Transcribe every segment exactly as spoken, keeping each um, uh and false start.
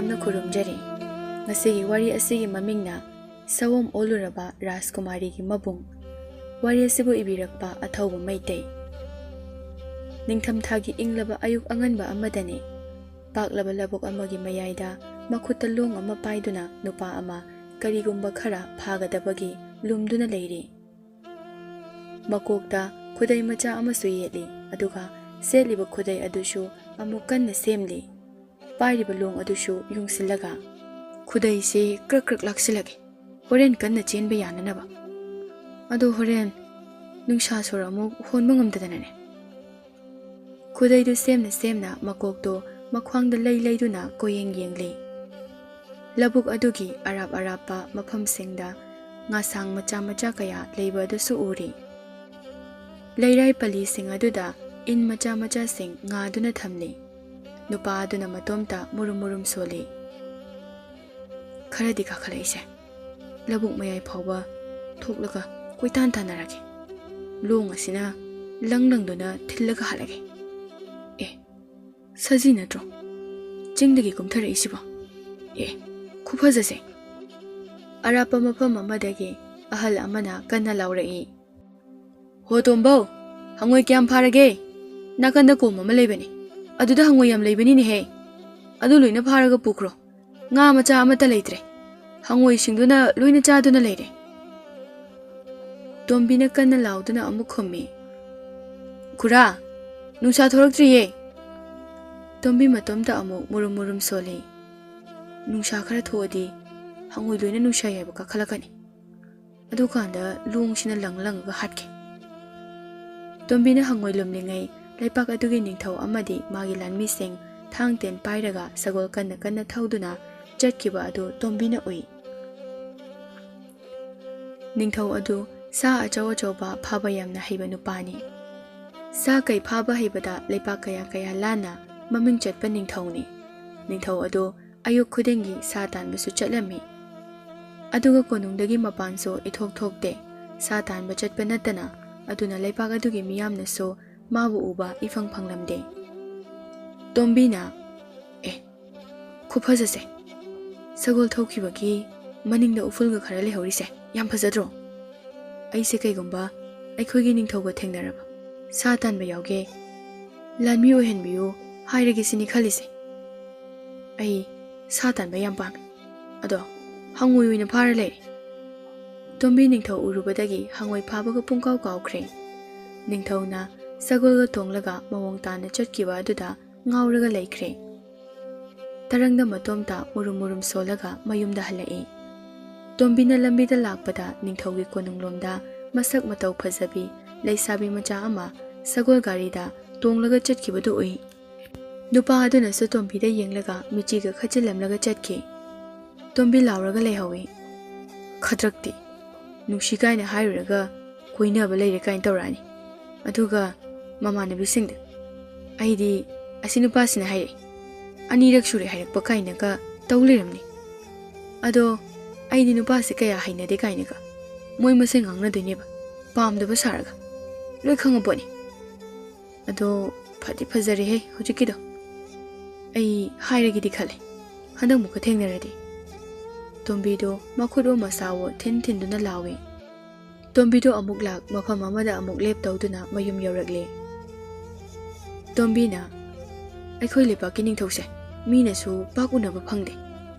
ꯅ ꯈꯨꯔꯨꯝꯖꯔꯤ꯫ ꯉꯁꯤꯒꯤ ꯋꯥꯔꯤ ꯑꯁꯤꯒꯤ ꯃꯃꯤꯡꯅ ꯁꯑꯣꯝ ꯑꯣꯜꯂꯨꯔꯕ ꯔꯥꯖꯀꯨꯃꯥꯔꯤꯒꯤ ꯃꯕꯨꯡ꯫ ꯋꯥꯔꯤ ꯑꯁꯤꯕꯨ ꯏꯕꯤꯔꯛꯄ ꯑꯊꯧꯕ ꯃꯩꯇꯩ꯫ ꯅꯤꯡꯊꯝꯊꯥꯒꯤ ꯏꯪꯂꯕ ꯑꯌꯨꯛ ꯑꯉꯟꯕ ꯑꯃꯗꯅꯤ꯫ ꯄꯥꯛꯂꯕ ꯂꯧꯕꯨꯛ ꯑꯃꯒꯤ ꯃꯌꯥꯏꯗ ꯃꯈꯨꯠꯇ ꯂꯣꯡ ꯑꯃ ꯄꯥꯏꯗꯨꯅ ꯅꯨꯄꯥ ꯑꯃ ꯀꯔꯤꯒꯨꯝꯕ ꯈꯔ ꯐꯥꯒꯗꯕꯒꯤ ꯂꯨꯝꯗꯨꯅ ꯂꯩꯔꯤ꯫ ꯃꯀꯣꯛꯇ ꯈꯨꯗꯩ ꯃꯆꯥ ꯑꯃꯁꯨ ꯌꯦꯠꯂꯤ, ꯑꯗꯨꯒ ꯁꯦꯠꯂꯤꯕ ꯈꯨꯗꯩ ꯑꯗꯨꯁꯨ ꯑꯃꯨꯛ ꯀꯟꯅ ꯁꯦꯝꯂꯤ꯫ ꯄꯥꯏꯔꯤꯕ ꯂꯣꯡ ꯑꯗꯨꯁꯨ ꯌꯨꯡꯁꯤꯜꯂꯒ, "ꯈꯨꯗꯩꯁꯦ ꯀ꯭ꯔꯛ ꯀ꯭ꯔꯛ ꯂꯥꯛꯁꯤꯜꯂꯒꯦ, ꯍꯣꯔꯦꯟ ꯀꯟꯅ ꯆꯦꯟꯕ ꯌꯥꯅꯅꯕ꯫ ꯑꯗꯣ ꯍꯣꯔꯦꯟ ꯅꯨꯡꯁꯥ ꯁꯣꯔ ꯑꯃꯨꯛ ꯍꯣꯟꯕ ꯉꯝꯗꯗꯅꯅꯦ꯫" ꯈꯨꯗꯩꯗꯨ ꯁꯦꯝꯅ ꯁꯦꯝꯅ ꯃꯀꯣꯛꯇꯣ ꯃꯈ꯭ꯋꯥꯡꯗ ꯂꯩ ꯂꯩꯗꯨꯅ ꯀꯣꯌꯦꯡ ꯌꯦꯡꯂꯤ꯫ ꯂꯧꯕꯨꯛ ꯑꯗꯨꯒꯤ ꯑꯔꯥꯞ ꯑꯔꯥꯞꯄ ꯃꯐꯝꯁꯤꯡꯗ ꯉꯥꯁꯥꯡ ꯃꯆꯥ ꯃꯆꯥ ꯀꯌꯥ ꯂꯩꯕ ꯑꯗꯨꯁꯨ ꯎꯔꯤ꯫ ꯂꯩꯔꯥꯏ ꯄꯜꯂꯤꯁꯤꯡ ꯑꯗꯨꯗ ꯏꯟ ꯃꯆꯥ ꯃꯆꯥꯁꯤꯡ ꯉꯥꯗꯨꯅ ꯊꯝꯂꯤ꯫ ꯅꯨꯄꯥ ꯑꯗꯨꯅ ꯃꯇꯣꯝꯇ ꯃꯨꯔꯨꯝ ꯃꯨꯔꯨꯝ ꯁꯣꯜꯂꯤ꯫ "ꯈꯔꯗꯤ ꯀꯥꯈꯠꯂꯛꯏꯁꯦ꯫ ꯂꯧꯕꯨꯛ ꯃꯌꯥꯏ ꯐꯥꯎꯕ ꯊꯣꯛꯂꯒ ꯀꯣꯏꯇꯥꯟ ꯇꯥꯟꯅꯔꯒꯦ꯫ ꯂꯣꯡ ꯑꯁꯤꯅ ꯂꯪ ꯂꯪꯗꯨꯅ ꯊꯤꯜꯂꯒ ꯍꯥꯠꯂꯒꯦ꯫ ꯑꯦ, ꯁꯖꯤ ꯅꯠꯇ꯭ꯔꯣ ꯆꯤꯡꯗꯒꯤ ꯀꯨꯝꯊꯔꯛꯏꯁꯤꯕꯣ? ꯑꯦ, ꯈꯨꯐꯖꯁꯦ!" ꯑꯔꯥꯞꯄ ꯃꯐꯝ ꯑꯃꯗꯒꯤ ꯑꯍꯜ ꯑꯃꯅ ꯀꯟꯅ ꯂꯥꯎꯔꯛꯏ꯫ "ꯍꯣ ꯇꯣꯝꯕꯧ, ꯍꯉꯣꯏ ꯀꯌꯥꯝ ꯐꯥꯔꯒꯦ? ꯅꯥꯀꯟꯗ ꯀꯣꯝ ꯑꯃ ꯂꯩꯕꯅꯦ, ꯑꯗꯨꯗ ꯍꯉꯣꯏ ꯌꯥꯝ ꯂꯩꯕꯅꯤꯅꯦꯍꯦ꯫ ꯑꯗꯨ ꯂꯣꯏꯅ ꯐꯥꯔꯒ ꯄꯨꯈ꯭ꯔꯣ꯫ ꯉꯥ ꯃꯆꯥ ꯑꯃꯠꯇ ꯂꯩꯇ꯭ꯔꯦ꯫ ꯍꯉꯣꯏꯁꯤꯡꯗꯨꯅ ꯂꯣꯏꯅ ꯆꯥꯗꯨꯅ ꯂꯩꯔꯦ꯫" ꯇꯣꯝꯕꯤꯅ ꯀꯟꯅ ꯂꯥꯎꯗꯨꯅ ꯑꯃꯨꯛ ꯈꯨꯝꯃꯤ, "ꯈꯨꯔꯥ, ꯅꯨꯡꯁꯥ ꯊꯣꯔꯛꯇ꯭ꯔꯤꯌꯦ꯫" ꯇꯣꯝꯕꯤ ꯃꯇꯣꯝꯇ ꯑꯃꯨꯛ ꯃꯨꯔꯨꯝ ꯃꯨꯔꯨꯝ ꯁꯣꯜꯂꯤ꯫ "ꯅꯨꯡꯁꯥ ꯈꯔ ꯊꯣꯛꯑꯗꯤ ꯍꯉꯣꯏ ꯂꯣꯏꯅ ꯅꯨꯡꯁꯥ ꯌꯥꯏꯕ ꯀꯥꯈꯠꯂꯛꯀꯅꯤ꯫ ꯑꯗꯨꯀꯥꯟꯗ ꯂꯣꯡꯁꯤꯅ ꯂꯪ ꯂꯪꯉꯒ ꯍꯥꯠꯀꯦ꯫" ꯇꯣꯝꯕꯤꯅ ꯍꯉꯣꯏ ꯂꯨꯝꯂꯤꯉꯩ ꯂꯩꯄꯥꯛ ꯑꯗꯨꯒꯤ ꯅꯤꯡꯊꯧ ꯑꯃꯗꯤ ꯃꯥꯒꯤ ꯂꯥꯟꯃꯤꯁꯤꯡ ꯊꯥꯡ ꯇꯦꯟ ꯄꯥꯏꯔꯒ ꯁꯒꯣꯜ ꯀꯟꯅ ꯀꯟꯅ ꯊꯧꯗꯨꯅ ꯆꯠꯈꯤꯕ ꯑꯗꯨ ꯇꯣꯝꯕꯤꯅ ꯎꯏ꯫ ꯅꯤꯡꯊꯧ ꯑꯗꯨ ꯁꯥ ꯑꯆꯧ ꯑꯆꯧꯕ ꯐꯥꯕ ꯌꯥꯝꯅ ꯍꯩꯕ ꯅꯨꯄꯥꯅꯤ꯫ ꯁꯥ ꯀꯩ ꯐꯥꯕ ꯍꯩꯕꯗ ꯂꯩꯄꯥꯛ ꯀꯌꯥ ꯀꯌꯥ ꯂꯥꯟꯅ ꯃꯃꯤꯡ ꯆꯠꯄ ꯅꯤꯡꯊꯧꯅꯤ꯫ ꯅꯤꯡꯊꯧ ꯑꯗꯨ ꯑꯌꯨꯛ ꯈꯨꯗꯤꯡꯒꯤ ꯁꯥ ꯇꯥꯟꯕꯁꯨ ꯆꯠꯂꯝꯃꯤ꯫ ꯑꯗꯨꯒ ꯀꯣꯅꯨꯡꯗꯒꯤ ꯃꯄꯥꯟꯁꯨ ꯏꯊꯣꯛ ꯊꯣꯛꯇꯦ꯫ ꯁꯥ ꯇꯥꯟꯕ ꯆꯠꯄ ꯅꯠꯇꯅ, ꯑꯗꯨꯅ ꯂꯩꯄꯥꯛ ꯑꯗꯨꯒꯤ ꯃꯤꯌꯥꯝꯅꯁꯨ ꯃꯥꯕꯨ ꯎꯕ ꯏꯐꯪ ꯐꯪꯂꯝꯗꯦ꯫ ꯇꯣꯝꯕꯤꯅ, "ꯑꯦ, ꯈꯨꯐꯖꯁꯦ꯫ ꯁꯒꯣꯜ ꯊꯧꯈꯤꯕꯒꯤ ꯃꯅꯤꯡꯗ ꯎꯐꯨꯜꯒ ꯈꯔ ꯂꯩꯍꯧꯔꯤꯁꯦ ꯌꯥꯝ ꯐꯖꯗ꯭ꯔꯣ? ꯑꯩꯁꯦ ꯀꯩꯒꯨꯝꯕ ꯑꯩꯈꯣꯏꯒꯤ ꯅꯤꯡꯊꯧꯒ ꯊꯦꯡꯅꯔꯕ, ꯁꯥ ꯇꯥꯟꯕ ꯌꯥꯎꯒꯦ, ꯂꯥꯟꯃꯤ ꯑꯣꯏꯍꯟꯕꯤꯌꯨ ꯍꯥꯏꯔꯒꯦ ꯁꯤꯅꯤ ꯈꯜꯂꯤꯁꯦ꯫ ꯑꯩ ꯁꯥ ꯇꯥꯟꯕ ꯌꯥꯝ ꯄꯥꯝꯃꯤ꯫ ꯑꯗꯣ ꯍꯪꯉꯣꯏ ꯑꯣꯏꯅ ꯐꯥꯔ ꯂꯩꯔꯦ꯫ ꯇꯣꯝꯕꯤ ꯅꯤꯡꯊꯧ ꯎꯔꯨꯕꯗꯒꯤ ꯍꯪꯉꯣꯏ ꯐꯥꯕꯒ ꯄꯨꯡꯀꯥꯎ ꯀꯥꯎꯈ꯭ꯔꯦ꯫ ꯅꯤꯡꯊꯧꯅ ꯁꯒꯣꯜꯒ ꯇꯣꯡꯂꯒ ꯃꯑꯣꯡ ꯇꯥꯅ ꯆꯠꯈꯤꯕ ꯑꯗꯨꯗ ꯉꯥꯎꯔꯒ ꯂꯩꯈ꯭ꯔꯦ꯫ ꯇꯔꯪꯗ ꯃꯇꯣꯝꯇ ꯃꯨꯔꯨꯝ ꯃꯨꯔꯨꯝ ꯁꯣꯜꯂꯒ ꯃꯌꯨꯝꯗ ꯍꯜꯂꯛꯏ꯫ ꯇꯣꯝꯕꯤꯅ ꯂꯝꯕꯤꯗ ꯂꯥꯛꯄꯗ ꯅꯤꯡꯊꯧꯒꯤ ꯀꯣꯅꯨꯡꯂꯣꯝꯗ ꯃꯁꯛ ꯃꯇꯧ ꯐꯖꯕꯤ ꯂꯩꯁꯥꯕꯤ ꯃꯆꯥ ꯑꯃ ꯁꯒꯣꯜ ꯒꯥꯔꯤꯗ ꯇꯣꯡꯂꯒ ꯆꯠꯈꯤꯕꯗꯨ ꯎꯏ꯫ ꯅꯨꯄꯥ ꯑꯗꯨꯅꯁꯨ ꯇꯣꯝꯕꯤꯗ ꯌꯦꯡꯂꯒ ꯃꯤꯆꯤꯒ ꯈꯠꯆꯤꯜꯂꯝꯂꯒ ꯆꯠꯈꯤ꯫ ꯇꯣꯝꯕꯤ ꯂꯥꯎꯔꯒ ꯂꯩꯍꯧꯏ꯫ ꯈꯗ꯭ꯔꯛꯇꯤ꯫ ꯅꯨꯡꯁꯤ ꯀꯥꯏꯅ ꯍꯥꯏꯔꯨꯔꯒ ꯀꯣꯏꯅꯕ ꯂꯩꯔꯦ ꯀꯥꯏꯅ ꯇꯧꯔꯛꯑꯅꯤ꯫ ꯑꯗꯨꯒ ꯃꯃꯥꯟꯅꯕꯤꯁꯤꯡꯗ, "ꯑꯩꯗꯤ ꯑꯁꯤ ꯅꯨꯄꯥꯁꯤꯅ ꯍꯥꯏꯔꯛꯏ, ꯑꯅꯤꯔꯛ ꯁꯨꯔꯦ ꯍꯥꯏꯔꯛꯄ" ꯀꯥꯏꯅꯒ ꯇꯧ ꯂꯩꯔꯝꯅꯤ꯫ ꯑꯗꯣ ꯑꯩꯗꯤ ꯅꯨꯄꯥꯁꯦ ꯀꯌꯥ ꯍꯩꯅꯗꯦ ꯀꯥꯏꯅꯒ ꯃꯣꯏ ꯃꯁꯦꯟ ꯉꯥꯡꯅꯗꯣꯏꯅꯦꯕ, ꯄꯥꯝꯗꯕ ꯁꯥꯔꯒ꯫ ꯂꯣꯏ ꯈꯪꯉꯄꯣꯠꯅꯤ꯫ ꯑꯗꯣ ꯐꯗꯤ ꯐꯖꯔꯦꯍꯦ ꯍꯧꯖꯤꯛꯀꯤꯗꯣ꯫ ꯑꯩ ꯍꯥꯏꯔꯒꯦꯗꯤ ꯈꯜꯂꯦ, ꯍꯟꯗꯛꯃꯨꯛꯀ ꯊꯦꯡꯅꯔꯗꯤ꯫ ꯇꯣꯝꯕꯤꯗꯣ ꯃꯈꯨꯠ ꯑꯣ ꯃꯁꯥꯋꯣ ꯊꯤꯟ ꯊꯤꯟꯗꯨꯅ ꯂꯥꯎꯏ꯫ ꯇꯣꯝꯕꯤꯗꯣ ꯑꯃꯨꯛ ꯂꯥꯛ, ꯃꯐꯝ ꯑꯃꯗ ꯑꯃꯨꯛ ꯂꯦꯞ ꯇꯧꯗꯨꯅ ꯃꯌꯨꯝ ꯌꯧꯔꯛꯂꯦ꯫ ꯇꯣꯝꯕꯤꯅ, "ꯑꯩꯈꯣꯏ ꯂꯩꯄꯥꯛꯀꯤ ꯅꯤꯡꯊꯧꯁꯦ ꯃꯤꯅꯁꯨ ꯄꯥꯛ ꯎꯅꯕ ꯐꯪꯗꯦ꯫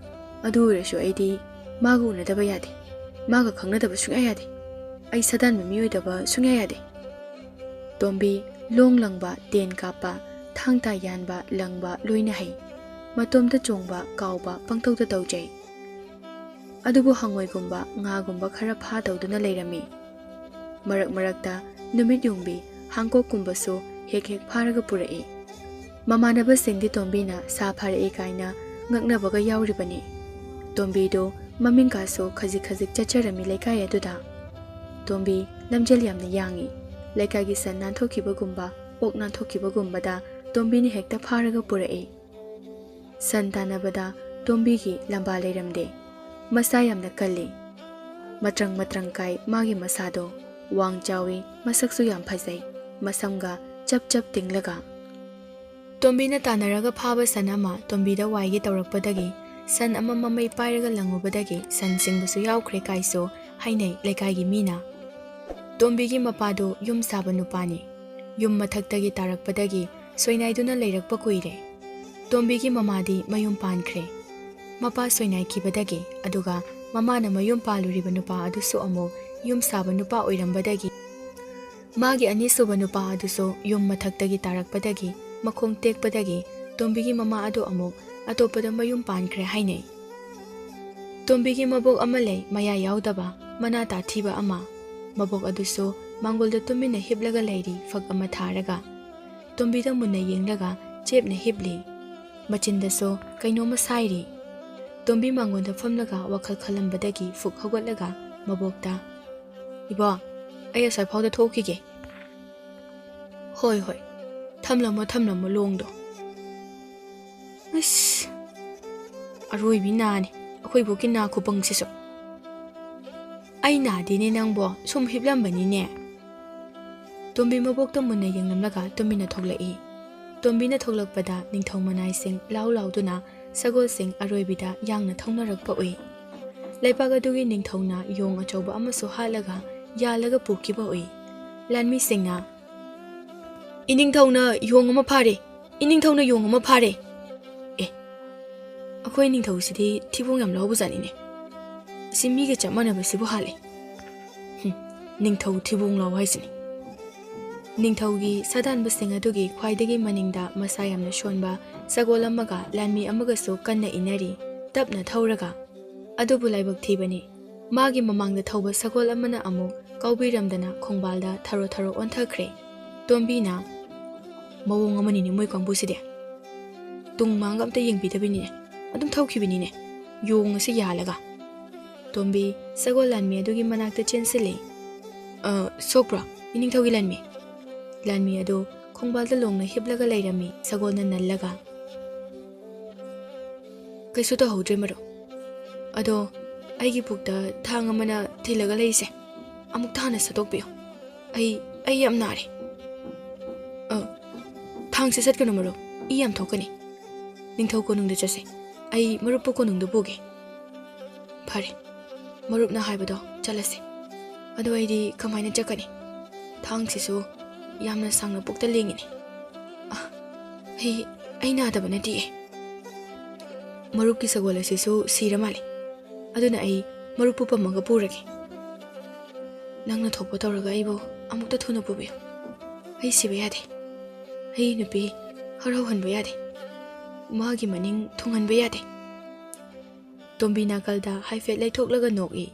ꯑꯗꯨ ꯑꯣꯏꯔꯁꯨ ꯑꯩꯗꯤ ꯃꯥꯒ ꯎꯅꯗꯕ ꯌꯥꯗꯦ꯫ ꯃꯥꯒ ꯈꯪꯅꯗꯕ ꯁꯨꯡꯌꯥ ꯌꯥꯗꯦ꯫ ꯑꯩ ꯁꯥꯗꯥꯟꯕ ꯃꯤ ꯑꯣꯏꯗꯕ ꯁꯨꯡꯌꯥ ꯌꯥꯗꯦ꯫" ꯇꯣꯝꯕꯤ ꯂꯣꯡ ꯂꯪꯕ, ꯇꯦꯟ ꯀꯥꯞꯄ, ꯊꯥꯡ ꯇꯥ ꯌꯥꯟꯕ, ꯂꯪꯕ ꯂꯣꯏꯅ ꯍꯩ꯫ ꯃꯇꯣꯝꯇ ꯆꯣꯡꯕ, ꯀꯥꯎꯕ ꯄꯪꯇꯧꯗ ꯇꯧꯖꯩ꯫ ꯑꯗꯨꯕꯨ ꯍꯪꯉꯣꯏꯒꯨꯝꯕ, ꯉꯥꯒꯨꯝꯕ ꯈꯔ ꯐꯥ ꯇꯧꯗꯨꯅ ꯂꯩꯔꯝꯃꯤ꯫ ꯃꯔꯛ ꯃꯔꯛꯇ ꯅꯨꯃꯤꯠ ꯌꯨꯡꯕꯤ, ꯍꯥꯡꯀꯣꯛꯀꯨꯝꯕꯁꯨ ꯍꯦꯛ ꯍꯦꯛ ꯐꯥꯔꯒ ꯄꯨꯔꯛꯏ꯫ ꯃꯃꯥꯟꯅꯕꯁꯤꯡꯗꯤ ꯇꯣꯝꯕꯤꯅ ꯁꯥ ꯐꯥꯔꯛꯏ ꯀꯥꯏꯅ ꯉꯛꯅꯕꯒ ꯌꯥꯎꯔꯤꯕꯅꯤ꯫ ꯇꯣꯝꯕꯤꯗꯨ ꯃꯃꯤꯡ ꯀꯥꯁꯨ ꯈꯖꯤꯛ ꯈꯖꯤꯛ ꯆꯠꯆꯔꯝꯃꯤ ꯂꯩꯀꯥꯏ ꯑꯗꯨꯗ꯫ ꯇꯣꯝꯕꯤ ꯂꯝꯖꯦꯜ ꯌꯥꯝꯅ ꯌꯥꯡꯏ꯫ ꯂꯩꯀꯥꯏꯒꯤ ꯁꯟ ꯅꯥꯟꯊꯣꯛꯈꯤꯕꯒꯨꯝꯕ, ꯑꯣꯛ ꯅꯥꯟꯊꯣꯛꯈꯤꯕꯒꯨꯝꯕꯗ ꯇꯣꯝꯕꯤꯅ ꯍꯦꯛꯇ ꯐꯥꯔꯒ ꯄꯨꯔꯛꯏ꯫ ꯁꯟ ꯇꯥꯟꯅꯕꯗ ꯇꯣꯝꯕꯤꯒꯤ ꯂꯝꯕꯥ ꯂꯩꯔꯝꯗꯦ꯫ ꯃꯁꯥ ꯌꯥꯝꯅ ꯀꯜꯂꯤ꯫ ꯃꯇ꯭ꯔꯪ ꯃꯇ꯭ꯔꯪ ꯀꯥꯏ ꯃꯥꯒꯤ ꯃꯁꯥꯗꯣ꯫ ꯋꯥꯡ ꯆꯥꯎꯏ, ꯃꯁꯛꯁꯨ ꯌꯥꯝ ꯐꯖꯩ, ꯃꯁꯝꯒ ꯆꯞ ꯆꯞ ꯇꯤꯡꯂꯒ꯫ ꯇꯣꯝꯕꯤꯅ ꯇꯥꯟꯅꯔꯒ ꯐꯥꯕ ꯁꯟ ꯑꯃ ꯇꯣꯝꯕꯤꯗ ꯋꯥꯏꯒꯦ ꯇꯧꯔꯛꯄꯗꯒꯤ ꯁꯟ ꯑꯃ ꯃꯃꯩ ꯄꯥꯏꯔꯒ ꯂꯪꯉꯨꯕꯗꯒꯤ ꯁꯟ ꯁꯤꯡꯕꯁꯨ ꯌꯥꯎꯈ꯭ꯔꯦ ꯀꯥꯏꯁꯨ ꯍꯥꯏꯅꯩ ꯂꯩꯀꯥꯏꯒꯤ ꯃꯤꯅ꯫ ꯇꯣꯝꯕꯤꯒꯤ ꯃꯄꯥꯗꯨ ꯌꯨꯝ ꯁꯥꯕ ꯅꯨꯄꯥꯅꯤ꯫ ꯌꯨꯝ ꯃꯊꯛꯇꯒꯤ ꯇꯥꯔꯛꯄꯗꯒꯤ ꯁꯣꯏꯅꯥꯏꯗꯨꯅ ꯂꯩꯔꯛꯄ ꯀꯨꯏꯔꯦ꯫ ꯇꯣꯝꯕꯤꯒꯤ ꯃꯃꯥꯗꯤ ꯃꯌꯨꯝ ꯄꯥꯟꯈ꯭ꯔꯦ꯫ ꯃꯄꯥ ꯁꯣꯏꯅꯥꯏꯈꯤꯕꯗꯒꯤ, ꯑꯗꯨꯒ ꯃꯃꯥꯅ ꯃꯌꯨꯝ ꯄꯥꯜꯂꯨꯔꯤꯕ ꯅꯨꯄꯥ ꯑꯗꯨꯁꯨ ꯑꯃꯨꯛ ꯌꯨꯝ ꯁꯥꯕ ꯅꯨꯄꯥ ꯑꯣꯏꯔꯝꯕꯗꯒꯤ, ꯃꯥꯒꯤ ꯑꯅꯤꯁꯨꯕ ꯅꯨꯄꯥ ꯑꯗꯨꯁꯨ ꯌꯨꯝ ꯃꯊꯛꯇꯒꯤ ꯇꯥꯔꯛꯄꯗꯒꯤ ꯃꯈꯣꯡ ꯇꯦꯛꯄꯗꯒꯤ ꯇꯣꯝꯕꯤꯒꯤ ꯃꯃꯥ ꯑꯗꯨ ꯑꯃꯨꯛ ꯑꯇꯣꯞꯄꯗ ꯃꯌꯨꯝ ꯄꯥꯟꯈ꯭ꯔꯦ ꯍꯥꯏꯅꯩ꯫ ꯇꯣꯝꯕꯤꯒꯤ ꯃꯕꯣꯛ ꯑꯃ ꯂꯩ, ꯃꯌꯥ ꯌꯥꯎꯗꯕ, ꯃꯅꯥ ꯇꯥꯊꯤꯕ ꯑꯃ꯫ ꯃꯕꯣꯛ ꯑꯗꯨꯁꯨ ꯃꯥꯡꯒꯣꯜꯗ ꯇꯨꯃꯤꯟꯅ ꯍꯤꯞꯂꯒ ꯂꯩꯔꯤ, ꯐꯛ ꯑꯃ ꯊꯥꯔꯒ꯫ ꯇꯣꯝꯕꯤꯗ ꯃꯨꯟꯅ ꯌꯦꯡꯂꯒ ꯆꯦꯞꯅ ꯍꯤꯞꯂꯤ꯫ ꯃꯆꯤꯟꯗꯁꯨ ꯀꯩꯅꯣꯝꯃ ꯁꯥꯏꯔꯤ꯫ ꯇꯣꯝꯕꯤ ꯃꯥꯡꯒꯣꯜꯗ ꯐꯝꯂꯒ ꯋꯥꯈꯜ ꯈꯜꯂꯝꯕꯗꯒꯤ ꯐꯨꯛ ꯍꯧꯒꯠꯂꯒ ꯃꯕꯣꯛꯇ, "ꯏꯕꯣ, ꯑꯩ ꯑꯁ꯭ꯋꯥꯏꯐꯥꯎꯗ ꯊꯣꯛꯈꯤꯒꯦ꯫" "ꯍꯣꯏ, ꯍꯣꯏ, ꯊꯝꯂꯝꯃꯣ, ꯊꯝꯂꯝꯃꯣ ꯂꯣꯡꯗꯣ꯫" ꯑꯁ, ꯑꯔꯣꯏꯕꯤ ꯅꯥꯅꯤ ꯑꯩꯈꯣꯏ ꯕꯣꯛꯀꯤ ꯅꯥ ꯈꯨꯄꯪꯁꯤꯁꯨ꯫ "ꯑꯩ ꯅꯥꯗꯦꯅꯦ ꯅꯪꯕꯣ, ꯁꯨꯝ ꯍꯤꯞꯂꯝꯕꯅꯤꯅꯦ꯫" ꯇꯣꯝꯕꯤ ꯃꯕꯣꯛꯇ ꯃꯨꯟꯅ ꯌꯦꯡꯂꯝꯂꯒ ꯇꯨꯃꯤꯟꯅ ꯊꯣꯛꯂꯛꯏ꯫ ꯇꯣꯝꯕꯤꯅ ꯊꯣꯛꯂꯛꯄꯗ ꯅꯤꯡꯊꯧ ꯃꯅꯥꯏꯁꯤꯡ ꯂꯥꯎ ꯂꯥꯎꯗꯨꯅ ꯁꯒꯣꯜꯁꯤꯡ ꯑꯔꯣꯏꯕꯤꯗ ꯌꯥꯡꯅ ꯊꯧꯅꯔꯛꯄ ꯎꯏ꯫ ꯂꯩꯄꯥꯛ ꯑꯗꯨꯒꯤ ꯅꯤꯡꯊꯧꯅ ꯌꯣꯡ ꯑꯆꯧꯕ ꯑꯃꯁꯨ ꯍꯥꯠꯂꯒ ꯌꯥꯜꯂꯒ ꯄꯨꯈꯤꯕ ꯎꯏ꯫ ꯂꯥꯟꯃꯤꯁꯤꯡꯅ, "ꯏꯅꯤꯡꯊꯧꯅ ꯌꯣꯡ ꯑꯃ ꯐꯥꯔꯦ! ꯏꯅꯤꯡꯊꯧꯅ ꯌꯣꯡ ꯑꯃ ꯐꯥꯔꯦ!" ꯑꯦ, ꯑꯩꯈꯣꯏ ꯅꯤꯡꯊꯧꯁꯤꯗꯤ ꯊꯤꯕꯣꯡ ꯌꯥꯝ ꯂꯥꯎꯕꯖꯥꯠꯅꯤꯅꯦ꯫ ꯑꯁꯤ ꯃꯤꯒ ꯆꯞ ꯃꯥꯟꯅꯕꯁꯤꯕꯨ ꯍꯥꯠꯂꯦ꯫ ꯍꯨꯝ, ꯅꯤꯡꯊꯧ ꯊꯤꯕꯣꯡ ꯂꯥꯎ ꯍꯥꯏꯁꯤꯅꯤ꯫ ꯅꯤꯡꯊꯧꯒꯤ ꯁꯥꯗꯥꯟꯕꯁꯤꯡ ꯑꯗꯨꯒꯤ ꯈ꯭ꯋꯥꯏꯗꯒꯤ ꯃꯅꯤꯡꯗ ꯃꯁꯥ ꯌꯥꯝꯅ ꯁꯣꯟꯕ ꯁꯒꯣꯜ ꯑꯃꯒ ꯂꯥꯟꯃꯤ ꯑꯃꯒꯁꯨ ꯀꯟꯅ ꯏꯟꯅꯔꯤ, ꯇꯞꯅ ꯊꯧꯔꯒ꯫ ꯑꯗꯨꯕꯨ ꯂꯥꯏꯕꯛ ꯊꯤꯕꯅꯤ, ꯃꯥꯒꯤ ꯃꯃꯥꯡꯗ ꯊꯧꯕ ꯁꯒꯣꯜ ꯑꯃꯅ ꯑꯃꯨꯛ ꯀꯥꯎꯕꯤꯔꯝꯗꯅ ꯈꯣꯡꯕꯥꯜꯗ ꯊꯔꯣ ꯊꯔꯣ ꯑꯣꯟꯊꯈ꯭ꯔꯦ꯫ ꯇꯣꯝꯕꯤꯅ, "ꯃꯑꯣꯡ ꯑꯃꯅꯤꯅꯦ ꯃꯣꯏ ꯀꯥꯡꯕꯨꯁꯤꯗꯤ꯫ ꯇꯨꯡ ꯃꯥꯡꯒ ꯑꯝꯇ ꯌꯦꯡꯕꯤꯗꯕꯤꯅꯤꯅꯦ, ꯑꯗꯨꯝ ꯊꯧꯈꯤꯕꯅꯤꯅꯦ, ꯌꯣꯡ ꯑꯁꯤ ꯌꯥꯜꯂꯒ꯫" ꯇꯣꯝꯕꯤ ꯁꯒꯣꯜ ꯂꯥꯟꯃꯤ ꯑꯗꯨꯒꯤ ꯃꯅꯥꯛꯇ ꯆꯦꯟꯁꯤꯜꯂꯤ꯫ "ꯑ, ꯁꯣꯛꯄ꯭ꯔꯣ, ꯏꯅꯤꯡꯊꯧꯒꯤ ꯂꯥꯟꯃꯤ?" ꯂꯥꯟꯃꯤ ꯑꯗꯨ ꯈꯣꯡꯕꯥꯜꯗ ꯂꯣꯡꯅ ꯍꯤꯞꯂꯒ ꯂꯩꯔꯝꯃꯤ, ꯁꯒꯣꯜꯅ ꯅꯜꯂꯒ꯫ "ꯀꯩꯁꯨ ꯇꯧꯍꯧꯗ꯭ꯔꯦ, ꯃꯔꯨꯞ꯫ ꯑꯗꯣ ꯑꯩꯒꯤ ꯄꯨꯛꯇ ꯊꯥꯡ ꯑꯃꯅ ꯊꯤꯜꯂꯒ ꯂꯩꯔꯤꯁꯦ, ꯑꯃꯨꯛꯇ ꯍꯥꯟꯅ ꯁꯠꯇꯣꯛꯄꯤꯌꯨ꯫ ꯑꯩ, ꯑꯩ ꯌꯥꯝ ꯅꯥꯔꯦ꯫" "ꯑ, ꯊꯥꯡꯁꯦ ꯁꯠꯀꯅꯨ, ꯃꯔꯨꯞ꯫ ꯏ ꯌꯥꯝ ꯊꯣꯛꯀꯅꯤ꯫ ꯅꯤꯡꯊꯧ ꯀꯣꯅꯨꯡꯗ ꯆꯠꯁꯦ꯫ ꯑꯩ ꯃꯔꯨꯞꯄꯨ ꯀꯣꯅꯨꯡꯗ ꯄꯨꯒꯦ꯫ ꯐꯔꯦ, ꯃꯔꯨꯞꯅ ꯍꯥꯏꯕꯗꯣ ꯆꯠꯂꯁꯦ꯫ ꯑꯗꯣ ꯑꯩꯗꯤ ꯀꯃꯥꯏꯅ ꯆꯠꯀꯅꯤ? ꯊꯥꯡꯁꯤꯁꯨ ꯌꯥꯝꯅ ꯁꯥꯡꯅ ꯄꯨꯛꯇ ꯂꯦꯡꯉꯤꯅꯦ꯫ ꯑ, ꯑꯩ, ꯑꯩ ꯅꯥꯗꯕ ꯅꯠꯇꯤꯌꯦ꯫ ꯃꯔꯨꯞꯀꯤ ꯁꯒꯣꯜ ꯑꯁꯤꯁꯨ ꯁꯤꯔ ꯃꯥꯜꯂꯦ꯫ ꯑꯗꯨꯅ ꯑꯩ ꯃꯔꯨꯞꯄꯨ ꯄꯝꯃꯒ ꯄꯨꯔꯒꯦ꯫ ꯅꯪꯅ ꯊꯣꯛꯄ ꯇꯧꯔꯒ ꯑꯩꯕꯨ ꯑꯃꯨꯛꯇ ꯊꯨꯅ ꯄꯨꯕꯤꯌꯨ꯫ ꯑꯩ ꯁꯤꯕ ꯌꯥꯗꯦ꯫ ꯑꯩ ꯅꯨꯄꯤ ꯍꯔꯥꯎꯍꯟꯕ ꯌꯥꯗꯦ꯫ ꯃꯥꯒꯤ ꯃꯅꯤꯡ ꯊꯨꯡꯍꯟꯕ ꯌꯥꯗꯦ꯫ ꯇꯣꯝꯕꯤ ꯅꯥꯀꯜꯗ ꯍꯥꯏꯐꯦꯠ ꯂꯩꯊꯣꯛꯂꯒ ꯅꯣꯛꯏ꯫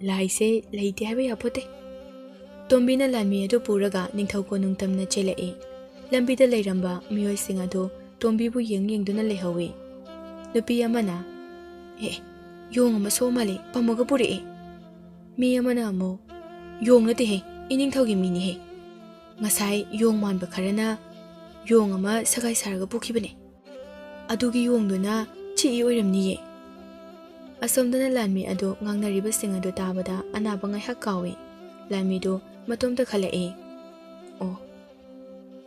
ꯂꯥꯏꯁꯦ ꯂꯩꯇꯦ ꯍꯥꯏꯕ ꯌꯥꯄꯣꯠꯇꯦ꯫ ꯇꯣꯝꯕꯤꯅ ꯂꯥꯟꯃꯤ ꯑꯗꯨ ꯄꯨꯔꯒ ꯅꯤꯡꯊꯧ ꯀꯣꯅꯨꯡ ꯇꯝꯅ ꯆꯦꯜꯂꯛꯏ꯫ ꯂꯝꯕꯤꯗ ꯂꯩꯔꯝꯕ ꯃꯤꯑꯣꯏꯁꯤꯡ ꯑꯗꯨ ꯇꯣꯝꯕꯤꯕꯨ ꯌꯦꯡ ꯌꯦꯡꯗꯨꯅ ꯂꯩꯍꯧꯏ꯫ ꯅꯨꯄꯤ ꯑꯃꯅ, "ꯑꯦ, ꯌꯣꯡ ꯑꯃ ꯁꯣꯛ ꯃꯥꯜꯂꯦ, ꯄꯝꯃꯒ ꯄꯨꯔꯛꯑꯦ"꯫ ꯃꯤ ꯑꯃꯅ ꯑꯃꯨꯛ, "ꯌꯣꯡ ꯅꯠꯇꯦꯍꯦ, ꯏꯅꯤꯡꯊꯧꯒꯤ ꯃꯤꯅꯤꯍꯦ꯫ ꯉꯁꯥꯏ ꯌꯣꯡ ꯃꯥꯟꯕ ꯈꯔꯅ ꯌꯣꯡ ꯑꯃ ꯁꯒꯥꯏ ꯁꯥꯔꯒ ꯄꯨꯈꯤꯕꯅꯦ꯫ ꯑꯗꯨꯒꯤ ꯌꯣꯡꯗꯨꯅ ꯆꯤꯛꯏ ꯑꯣꯏꯔꯝꯅꯤꯌꯦ"꯫ ꯑꯁꯣꯝꯗꯅ ꯂꯥꯟꯃꯤ ꯑꯗꯨ ꯉꯥꯡꯅꯔꯤꯕꯁꯤꯡ ꯑꯗꯨ ꯇꯥꯕꯗ ꯑꯅꯥꯕ ꯉꯥꯏꯍꯥꯛ ꯀꯥꯎꯏ꯫ ꯂꯥꯟꯃꯤꯗꯨ ꯃꯇꯣꯝꯇ ꯈꯜꯂꯛꯏ, "ꯑꯣ,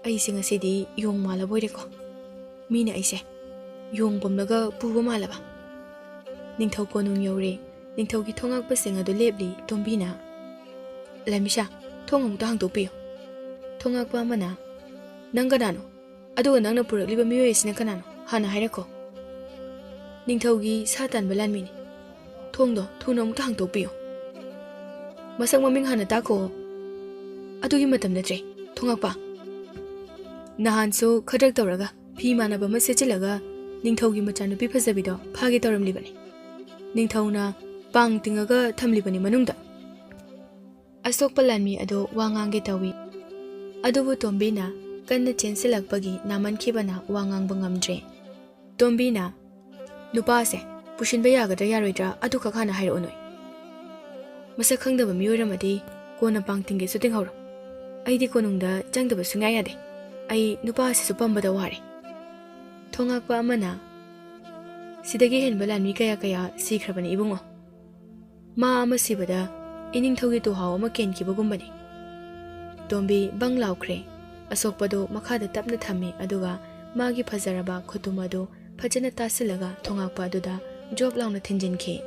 ꯑꯩꯁꯦ ꯉꯁꯤꯗꯤ ꯌꯣꯡ ꯃꯥꯜꯂꯕꯣꯏꯔꯦꯀꯣ꯫ ꯃꯤꯅ ꯑꯩꯁꯦ ꯌꯣꯡ ꯄꯝꯂꯒ ꯄꯨꯕ ꯃꯥꯜꯂꯕ"꯫ ꯅꯤꯡꯊꯧ ꯀꯣꯅꯨꯡ ꯌꯧꯔꯦ꯫ ꯅꯤꯡꯊꯧꯒꯤ ꯊꯣꯉꯥꯛꯄꯁꯤꯡ ꯑꯗꯨ ꯂꯦꯞꯂꯤ꯫ ꯇꯣꯝꯕꯤꯅ, "ꯂꯥꯟꯃꯤꯁꯥ, ꯊꯣꯡ ꯑꯃꯨꯛꯇ ꯍꯥꯡꯗꯣꯛꯄꯤꯌꯨ"꯫ ꯊꯣꯉꯥꯛꯄ ꯑꯃꯅ, "ꯅꯪ ꯀꯅꯥꯅꯣ? ꯑꯗꯨꯒ ꯅꯪꯅ ꯄꯨꯔꯛꯂꯤꯕ ꯃꯤꯑꯣꯏ ꯑꯁꯤꯅ ꯀꯅꯥꯅꯣ? ꯍꯥꯟꯅ ꯍꯥꯏꯔꯛꯈꯣ"꯫ "ꯅꯤꯡꯊꯧꯒꯤ ꯁꯥ ꯇꯥꯟꯕ ꯂꯥꯟꯃꯤꯅꯤ꯫ ꯊꯣꯡꯗꯣ ꯊꯨꯅ ꯑꯃꯨꯛꯇ ꯍꯥꯡꯗꯣꯛꯄꯤꯌꯨ"꯫ "ꯃꯁꯛ ꯃꯃꯤꯡ ꯍꯥꯟꯅ ꯇꯥꯛꯈꯣ"꯫ "ꯑꯗꯨꯒꯤ ꯃꯇꯝ ꯅꯠꯇ꯭ꯔꯦ, ꯊꯣꯉꯛꯄ꯫ ꯅꯍꯥꯟꯁꯨ ꯈꯗ꯭ꯔꯛ ꯇꯧꯔꯒ ꯐꯤ ꯃꯥꯟꯅꯕ ꯑꯃ ꯁꯦꯠꯆꯤꯜꯂꯒ ꯅꯤꯡꯊꯧꯒꯤ ꯃꯆꯥꯅꯨꯄꯤ ꯐꯖꯕꯤꯗꯣ ꯐꯥꯒꯦ ꯇꯧꯔꯝꯂꯤꯕꯅꯤ꯫ ꯅꯤꯡꯊꯧꯅ ꯄꯥꯡ ꯇꯤꯡꯉꯒ ꯊꯝꯂꯤꯕꯅꯤ ꯃꯅꯨꯡꯗ"꯫ ꯑꯁꯣꯛꯄ ꯂꯥꯟꯃꯤ ꯑꯗꯨ ꯋꯥ ꯉꯥꯡꯒꯦ ꯇꯧꯏ꯫ ꯑꯗꯨꯕꯨ ꯇꯣꯝꯕꯤꯅ ꯀꯟꯅ ꯆꯦꯟꯁꯤꯜꯂꯛꯄꯒꯤ ꯅꯥꯃꯟꯈꯤꯕꯅ ꯋꯥ ꯉꯥꯡꯕ ꯉꯝꯗ꯭ꯔꯦ꯫ ꯇꯣꯝꯕꯤꯅ, "ꯅꯨꯄꯥꯁꯦ ꯄꯨꯁꯤꯟꯕ ꯌꯥꯒꯗ꯭ꯔꯥ ꯌꯥꯔꯣꯏꯗ꯭ꯔꯥ ꯑꯗꯨꯈꯛ ꯍꯥꯟꯅ ꯍꯥꯏꯔꯛꯎ ꯅꯣꯏ꯫ ꯃꯁꯛ ꯈꯪꯗꯕ ꯃꯤ ꯑꯣꯏꯔꯝꯃꯗꯤ ꯀꯣꯟꯅ ꯄꯥꯡ ꯇꯤꯡꯒꯦꯁꯨ ꯇꯤꯡꯍꯧꯔꯣ꯫ ꯑꯩꯗꯤ ꯀꯣꯅꯨꯡꯗ ꯆꯪꯗꯕ ꯁꯨꯡꯌꯥ ꯌꯥꯗꯦ꯫ ꯑꯩ ꯅꯨꯄꯥ ꯑꯁꯤꯁꯨ ꯄꯝꯕꯗ ꯋꯥꯔꯦ"꯫ ꯊꯣꯉꯥꯛꯄ ꯑꯃꯅ, "ꯁꯤꯗꯒꯤ ꯍꯦꯟꯕ ꯂꯥꯟꯃꯤ ꯀꯌꯥ ꯀꯌꯥ ꯁꯤꯈ꯭ꯔꯕꯅꯤ ꯏꯕꯨꯡꯉꯣ꯫ ꯃꯥ ꯑꯃ ꯁꯤꯕꯗ ꯏꯅꯤꯡꯊꯧꯒꯤ ꯇꯨꯍꯥꯎ ꯑꯃ ꯀꯦꯟꯈꯤꯕꯒꯨꯝꯕꯅꯤ"꯫ ꯇꯣꯝꯕꯤ ꯕꯪ ꯂꯥꯎꯈ꯭ꯔꯦ꯫ ꯑꯁꯣꯛꯄꯗꯨ ꯃꯈꯥꯗ ꯇꯞꯅ ꯊꯝꯃꯤ, ꯑꯗꯨꯒ ꯃꯥꯒꯤ ꯐꯖꯔꯕ ꯈꯨꯇꯨꯝ ꯑꯗꯨ ꯐꯖꯅ ꯇꯥꯁꯤꯜꯂꯒ ꯊꯣꯉꯥꯛꯄ ꯑꯗꯨꯗ ꯖꯣꯞ ꯂꯥꯎꯅ ꯊꯤꯟꯖꯤꯟꯈꯤ꯫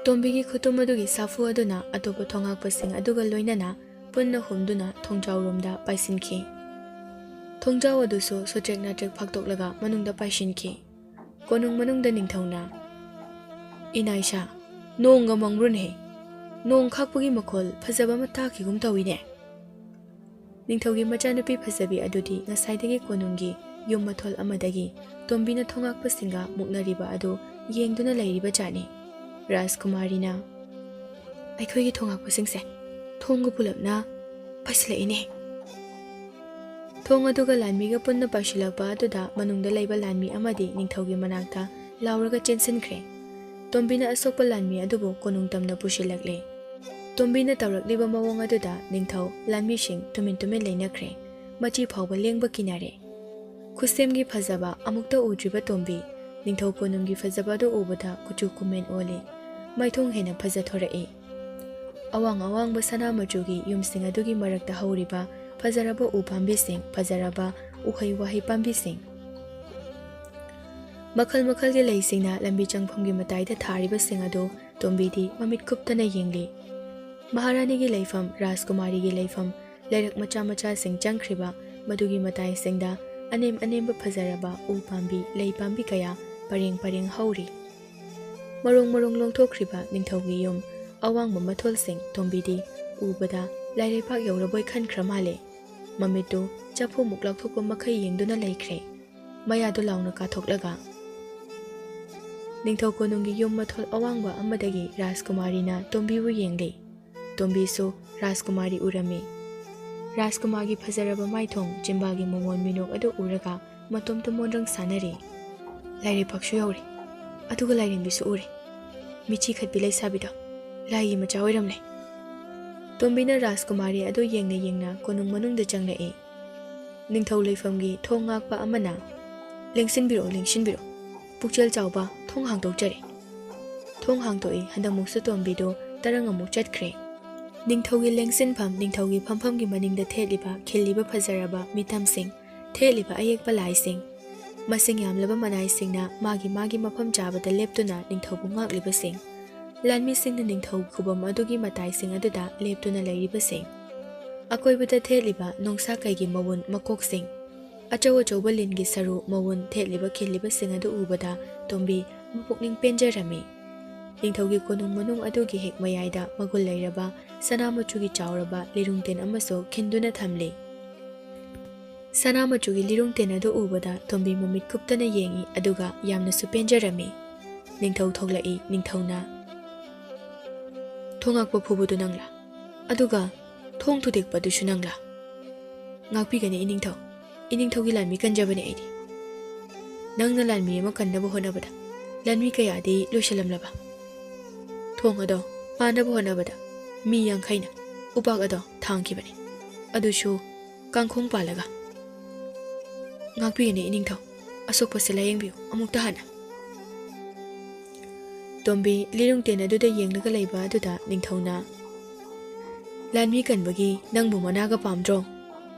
ꯇꯣꯝꯕꯤꯒꯤ ꯈꯨꯇꯨꯝ ꯑꯗꯨꯒꯤ ꯁꯥꯐꯨ ꯑꯗꯨꯅ ꯑꯇꯣꯞꯄ ꯊꯣꯉꯥꯛꯄꯁꯤꯡ ꯑꯗꯨꯒ ꯂꯣꯏꯅꯅ ꯄꯨꯟꯅ ꯍꯨꯝꯗꯨꯅ ꯊꯣꯡꯖꯥꯎꯔꯣꯝꯗ ꯄꯥꯏꯁꯤꯟꯈꯤ꯫ ꯊꯣꯡꯖꯥꯎ ꯑꯗꯨꯁꯨ ꯁꯨꯇ꯭ꯔꯦꯛ ꯅꯥꯇ꯭ꯔꯦꯛ ꯐꯥꯛꯇꯣꯛꯂꯒ ꯃꯅꯨꯡꯗ ꯄꯥꯏꯁꯤꯟꯈꯤ꯫ ꯀꯣꯅꯨꯡ ꯃꯅꯨꯡꯗ ꯅꯤꯡꯊꯧꯅ, "ꯏꯅꯥꯏꯁꯥ, ꯅꯣꯡꯒ ꯃꯪꯕ꯭ꯔꯣꯅꯦ? ꯅꯣꯡ ꯈꯥꯛꯄꯒꯤ ꯃꯈꯣꯜ ꯐꯖꯕ ꯑꯃ ꯇꯥꯈꯤꯒꯨꯝ ꯇꯧꯏꯅꯦ꯫" ꯅꯤꯡꯊꯧꯒꯤ ꯃꯆꯥꯅꯨꯄꯤ ꯐꯖꯕꯤ ꯑꯗꯨꯗꯤ ꯉꯁꯥꯏꯗꯒꯤ ꯀꯣꯅꯨꯡꯒꯤ ꯌꯨꯝ ꯃꯊꯣꯜ ꯑꯃꯗꯒꯤ ꯇꯣꯝꯕꯤꯅ ꯊꯣꯉꯥꯛꯄꯁꯤꯡꯒ ꯃꯨꯛꯅꯔꯤꯕ ꯑꯗꯨ ꯌꯦꯡꯗꯨꯅ ꯂꯩꯔꯤꯕ ꯖꯥꯠꯅꯤ꯫ ꯔꯥꯖꯀꯨꯃꯥꯔꯤꯅ, "ꯑꯩꯈꯣꯏꯒꯤ ꯊꯣꯉꯥꯛꯄꯁꯤꯡꯁꯦ ꯊꯣꯡꯒ ꯄꯨꯂꯞꯅ ꯄꯥꯏꯁꯤꯜꯂꯛꯏꯅꯦ꯫" ꯊꯣꯡ ꯑꯗꯨꯒ ꯂꯥꯟꯃꯤꯒ ꯄꯨꯟꯅ ꯄꯥꯏꯁꯤꯜꯂꯛꯄ ꯑꯗꯨꯗ ꯃꯅꯨꯡꯗ ꯂꯩꯕ ꯂꯥꯟꯃꯤ ꯑꯃꯗꯤ ꯅꯤꯡꯊꯧꯒꯤ ꯃꯅꯥꯛꯇ ꯂꯥꯎꯔꯒ ꯆꯦꯟꯁꯤꯟꯈ꯭ꯔꯦ꯫ ꯇꯣꯝꯕꯤꯅ ꯑꯁꯣꯛꯄ ꯂꯥꯟꯃꯤ ꯑꯗꯨꯕꯨ ꯀꯣꯅꯨꯡ ꯇꯝꯅ ꯄꯨꯁꯤꯜꯂꯛꯂꯦ꯫ ꯇꯣꯝꯕꯤꯅ ꯇꯧꯔꯛꯂꯤꯕ ꯃꯑꯣꯡ ꯑꯗꯨꯗ ꯅꯤꯡꯊꯧ ꯂꯥꯟꯃꯤꯁꯤꯡ ꯇꯨꯃꯤꯟ ꯇꯨꯃꯤꯟ ꯂꯩꯅꯈ꯭ꯔꯦ꯫ ꯃꯆꯤ ꯐꯥꯎꯕ ꯂꯦꯡꯕ ꯀꯤꯅꯔꯦ꯫ ꯈꯨꯠꯁꯦꯝꯒꯤ ꯐꯖꯕ ꯑꯃꯨꯛꯇ ꯎꯗ꯭ꯔꯤꯕ ꯇꯣꯝꯕꯤ꯫ ꯅꯤꯡꯊꯧ ꯀꯣꯅꯨꯡꯒꯤ ꯐꯖꯕ ꯑꯗꯨ ꯎꯕꯗ ꯀꯨꯆꯨ ꯀꯨꯃꯦꯟ ꯑꯣꯜꯂꯤ꯫ ꯃꯥꯏꯊꯣꯡ ꯍꯦꯟꯅ ꯐꯖꯊꯣꯔꯛꯏ꯫ ꯑꯋꯥꯡ ꯑꯋꯥꯡꯕ ꯁꯅꯥ ꯃꯆꯨꯒꯤ ꯌꯨꯝꯁꯤꯡ ꯑꯗꯨꯒꯤ ꯃꯔꯛꯇ ꯍꯧꯔꯤꯕ ꯐꯖꯔꯕ ꯎ ꯄꯥꯝꯕꯤꯁꯤꯡ, ꯐꯖꯔꯕ ꯎꯍꯩ ꯋꯥꯍꯩ ꯄꯥꯝꯕꯤꯁꯤꯡ, ꯃꯈꯜ ꯃꯈꯜꯒꯤ ꯂꯩꯁꯤꯡꯅ ꯂꯝꯕꯤ ꯆꯪꯐꯝꯒꯤ ꯃꯇꯥꯏꯗ ꯊꯥꯔꯤꯕꯁꯤꯡ ꯑꯗꯨ ꯇꯣꯝꯕꯤꯗꯤ ꯃꯃꯤꯠ ꯀꯨꯞꯇꯅ ꯌꯦꯡꯂꯤ꯫ ꯃꯍꯥꯔꯥꯅꯤꯒꯤ ꯂꯩꯐꯝ, ꯔꯥꯖꯀꯨꯃꯥꯔꯤꯒꯤ ꯂꯩꯐꯝ, ꯂꯩꯔꯛ ꯃꯆꯥ ꯃꯆꯥꯁꯤꯡ ꯆꯪꯈ꯭ꯔꯤꯕ ꯃꯗꯨꯒꯤ ꯃꯇꯥꯏꯁꯤꯡꯗ ꯑꯅꯦꯝ ꯑꯅꯦꯝꯕ ꯐꯖꯔꯕ ꯎ ꯄꯥꯝꯕꯤ, ꯂꯩ ꯄꯥꯝꯕꯤ ꯀꯌꯥ ꯄꯔꯦꯡ ꯄꯔꯦꯡ ꯍꯧꯔꯤ꯫ ꯃꯔꯣꯡ ꯃꯔꯣꯡ ꯂꯣꯡꯊꯣꯛꯈ꯭ꯔꯤꯕ ꯅꯤꯡꯊꯧꯒꯤ ꯌꯨꯝ ꯑꯋꯥꯡꯕ ꯃꯊꯣꯜꯁꯤꯡ ꯇꯣꯝꯕꯤꯗꯤ ꯎꯕꯗ ꯂꯥꯏꯔꯩꯄꯥꯛ ꯌꯧꯔꯕꯣꯏ ꯈꯟꯈ꯭ꯔ ꯃꯥꯜꯂꯦ꯫ ꯃꯃꯤꯠꯇꯨ ꯆꯐꯨꯃꯨꯛ ꯂꯥꯎꯊꯣꯛꯄ ꯃꯈꯩ ꯌꯦꯡꯗꯨꯅ ꯂꯩꯈ꯭ꯔꯦ꯫ ꯃꯌꯥꯗꯨ ꯂꯥꯎꯅ ꯀꯥꯊꯣꯛꯂꯒ ꯅꯤꯡꯊꯧ ꯀꯣꯅꯨꯡꯒꯤ ꯌꯨꯝ ꯃꯊꯣꯜ ꯑꯋꯥꯡꯕ ꯑꯃꯗꯒꯤ ꯔꯥꯖꯀꯨꯃꯥꯔꯤꯅ ꯇꯣꯝꯕꯤꯕꯨ ꯌꯦꯡꯂꯤ꯫ ꯇꯣꯝꯕꯤꯁꯨ ꯔꯥꯖꯀꯨꯃꯥꯔꯤ ꯎꯔꯝꯃꯤ꯫ ꯔꯥꯖꯀꯨꯃꯥꯔꯒꯤ ꯐꯖꯔꯕ ꯃꯥꯏꯊꯣꯡ, ꯆꯤꯝꯕꯥꯜꯒꯤ ꯃꯣꯃꯣꯟ ꯃꯤꯅꯣꯛ ꯑꯗꯨ ꯎꯔꯒ ꯃꯇꯣꯝꯇ ꯃꯣꯟꯗ꯭ꯔꯪ ꯁꯥꯟꯅꯔꯤ꯫ ꯂꯥꯏꯔꯩꯄꯥꯛꯁꯨ ꯌꯧꯔꯦ, ꯑꯗꯨꯒ ꯂꯥꯏꯔꯦꯝꯕꯤꯁꯨ ꯎꯔꯦ꯫ ꯃꯤꯆꯤ ꯈꯠꯄꯤ ꯂꯩꯁꯥꯕꯤꯗꯣ ꯂꯥꯏꯒꯤ ꯃꯆꯥ ꯑꯣꯏꯔꯝꯂꯦ꯫ ꯇꯣꯝꯕꯤꯅ ꯔꯥꯖꯀꯨꯃꯥꯔꯤ ꯑꯗꯨ ꯌꯦꯡꯅ ꯌꯦꯡꯅ ꯀꯣꯅꯨꯡ ꯃꯅꯨꯡꯗ ꯆꯪꯂꯛꯏ꯫ ꯅꯤꯡꯊꯧ ꯂꯩꯐꯝꯒꯤ ꯊꯣꯡ ꯉꯥꯛꯄ ꯑꯃꯅ, "ꯂꯦꯡꯁꯤꯟꯕꯤꯔꯛꯑꯣ, ꯂꯦꯡꯁꯤꯟꯕꯤꯔꯛꯑꯣ꯫ ꯄꯨꯛꯆꯦꯜ ꯆꯥꯎꯕ ꯊꯣꯡ ꯍꯥꯡꯗꯣꯛꯆꯔꯦ꯫" ꯊꯣꯡ ꯍꯥꯡꯗꯣꯛꯏ꯫ ꯍꯟꯗꯛꯃꯨꯛꯁꯨ ꯇꯣꯝꯕꯤꯗꯨ ꯇꯔꯪ ꯑꯃꯨꯛ ꯆꯠꯈ꯭ꯔꯦ꯫ ꯅꯤꯡꯊꯧꯒꯤ ꯂꯦꯡꯁꯤꯟꯐꯝ, ꯅꯤꯡꯊꯧꯒꯤ ꯐꯝꯐꯝꯒꯤ ꯃꯅꯤꯡꯗ ꯊꯦꯠꯂꯤꯕ, ꯈꯤꯜꯂꯤꯕ ꯐꯖꯔꯕ ꯃꯤꯇꯝꯁꯤꯡ, ꯊꯦꯠꯂꯤꯕ ꯑꯌꯦꯛꯄ ꯂꯥꯏꯁꯤꯡ, ꯃꯁꯤꯡ ꯌꯥꯝꯂꯕ ꯃꯅꯥꯏꯁꯤꯡꯅ ꯃꯥꯒꯤ ꯃꯥꯒꯤ ꯃꯐꯝ ꯆꯥꯕꯗ ꯂꯦꯞꯇꯨꯅ ꯅꯤꯡꯊꯧꯕꯨ ꯉꯥꯛꯂꯤꯕꯁꯤꯡ, ꯂꯥꯟꯃꯤꯁꯤꯡꯅ ꯅꯤꯡꯊꯧ ꯈꯨꯕꯝ ꯑꯗꯨꯒꯤ ꯃꯇꯥꯏꯁꯤꯡ ꯑꯗꯨꯗ ꯂꯦꯞꯇꯨꯅ ꯂꯩꯔꯤꯕꯁꯤꯡ, ꯑꯀꯣꯏꯕꯗ ꯊꯦꯠꯂꯤꯕ ꯅꯣꯡꯁꯥ ꯀꯩꯒꯤ ꯃꯋꯨꯟ ꯃꯀꯣꯛꯁꯤꯡ, ꯑꯆꯧ ꯑꯆꯧꯕ ꯂꯤꯟꯒꯤ ꯁꯔꯨ ꯃꯋꯨꯟ ꯊꯦꯠꯂꯤꯕ ꯈꯤꯜꯂꯤꯕꯁꯤꯡ ꯑꯗꯨ ꯎꯕꯗ ꯇꯣꯝꯕꯤ ꯃꯄꯨꯛꯅꯤꯡ ꯄꯦꯟꯖꯔꯝꯃꯤ꯫ ꯅꯤꯡꯊꯧꯒꯤ ꯀꯣꯅꯨꯡ ꯃꯅꯨꯡ ꯑꯗꯨꯒꯤ ꯍꯦꯛ ꯃꯌꯥꯏꯗ ꯃꯒꯨꯟ ꯂꯩꯔꯕ ꯁꯅꯥ ꯃꯆꯨꯒꯤ ꯆꯥꯎꯔꯕ ꯂꯤꯔꯨꯡ ꯇꯦꯟ ꯑꯃꯁꯨ ꯈꯤꯟꯗꯨꯅ ꯊꯝꯂꯤ꯫ ꯁꯅꯥ ꯃꯆꯨꯒꯤ ꯂꯤꯔꯨꯡ ꯇꯦꯟ ꯑꯗꯨ ꯎꯕꯗ ꯇꯣꯝꯕꯤ ꯃꯃꯤꯠ ꯀꯨꯞꯇꯅ ꯌꯦꯡꯏ, ꯑꯗꯨꯒ ꯌꯥꯝꯅꯁꯨ ꯄꯦꯟꯖꯔꯝꯃꯤ꯫ ꯅꯤꯡꯊꯧ ꯊꯣꯛꯂꯛꯏ꯫ ꯅꯤꯡꯊꯧꯅ, "ꯊꯣꯡ ꯉꯥꯛꯄ ꯐꯨꯕꯗꯨ ꯅꯪꯂꯥ? ꯑꯗꯨꯒ ꯊꯣꯡ ꯊꯨꯗꯦꯛꯄꯗꯨꯁꯨ ꯅꯪꯂꯥ?" "ꯉꯥꯛꯄꯤꯒꯅꯤ ꯏꯅꯤꯡꯊꯧ꯫ ꯏꯅꯤꯡꯊꯧꯒꯤ ꯂꯥꯟꯃꯤ ꯀꯟꯖꯕꯅꯤ ꯑꯩꯗꯤ꯫ ꯅꯪꯅ ꯂꯥꯟꯃꯤ ꯑꯃ ꯀꯟꯅꯕ ꯍꯣꯠꯅꯕꯗ ꯂꯥꯟꯃꯤ ꯀꯌꯥꯗꯤ ꯂꯣꯏꯁꯤꯜꯂꯝꯂꯕ? ꯊꯣꯡ ꯑꯗꯣ ꯄꯥꯟꯅꯕ ꯍꯣꯠꯅꯕꯗ ꯃꯤ ꯌꯥꯡꯈꯩꯅ ꯎꯄꯥꯛ ꯑꯗꯣ ꯊꯥꯡꯈꯤꯕꯅꯤ, ꯑꯗꯨꯁꯨ ꯀꯥꯡꯈꯣꯡ ꯄꯥꯜꯂꯒ꯫ ꯉꯥꯛꯄꯤꯒꯅꯤ ꯏꯅꯤꯡꯊꯧ꯫ ꯑꯁꯣꯛꯄꯁꯦ ꯂꯥꯌꯦꯡꯕꯤꯌꯨ ꯑꯃꯨꯛꯇ ꯍꯥꯟꯅ꯫" ꯇꯣꯝꯕꯤ ꯂꯤꯔꯨꯡ ꯇꯦꯟ ꯑꯗꯨꯗ ꯌꯦꯡꯂꯒ ꯂꯩꯕ ꯑꯗꯨꯗ ꯅꯤꯡꯊꯧꯅ, "ꯂꯥꯟꯃꯤ ꯀꯟꯕꯒꯤ ꯅꯪꯕꯨ ꯃꯅꯥꯒ ꯄꯥꯝꯗ꯭ꯔꯣ?"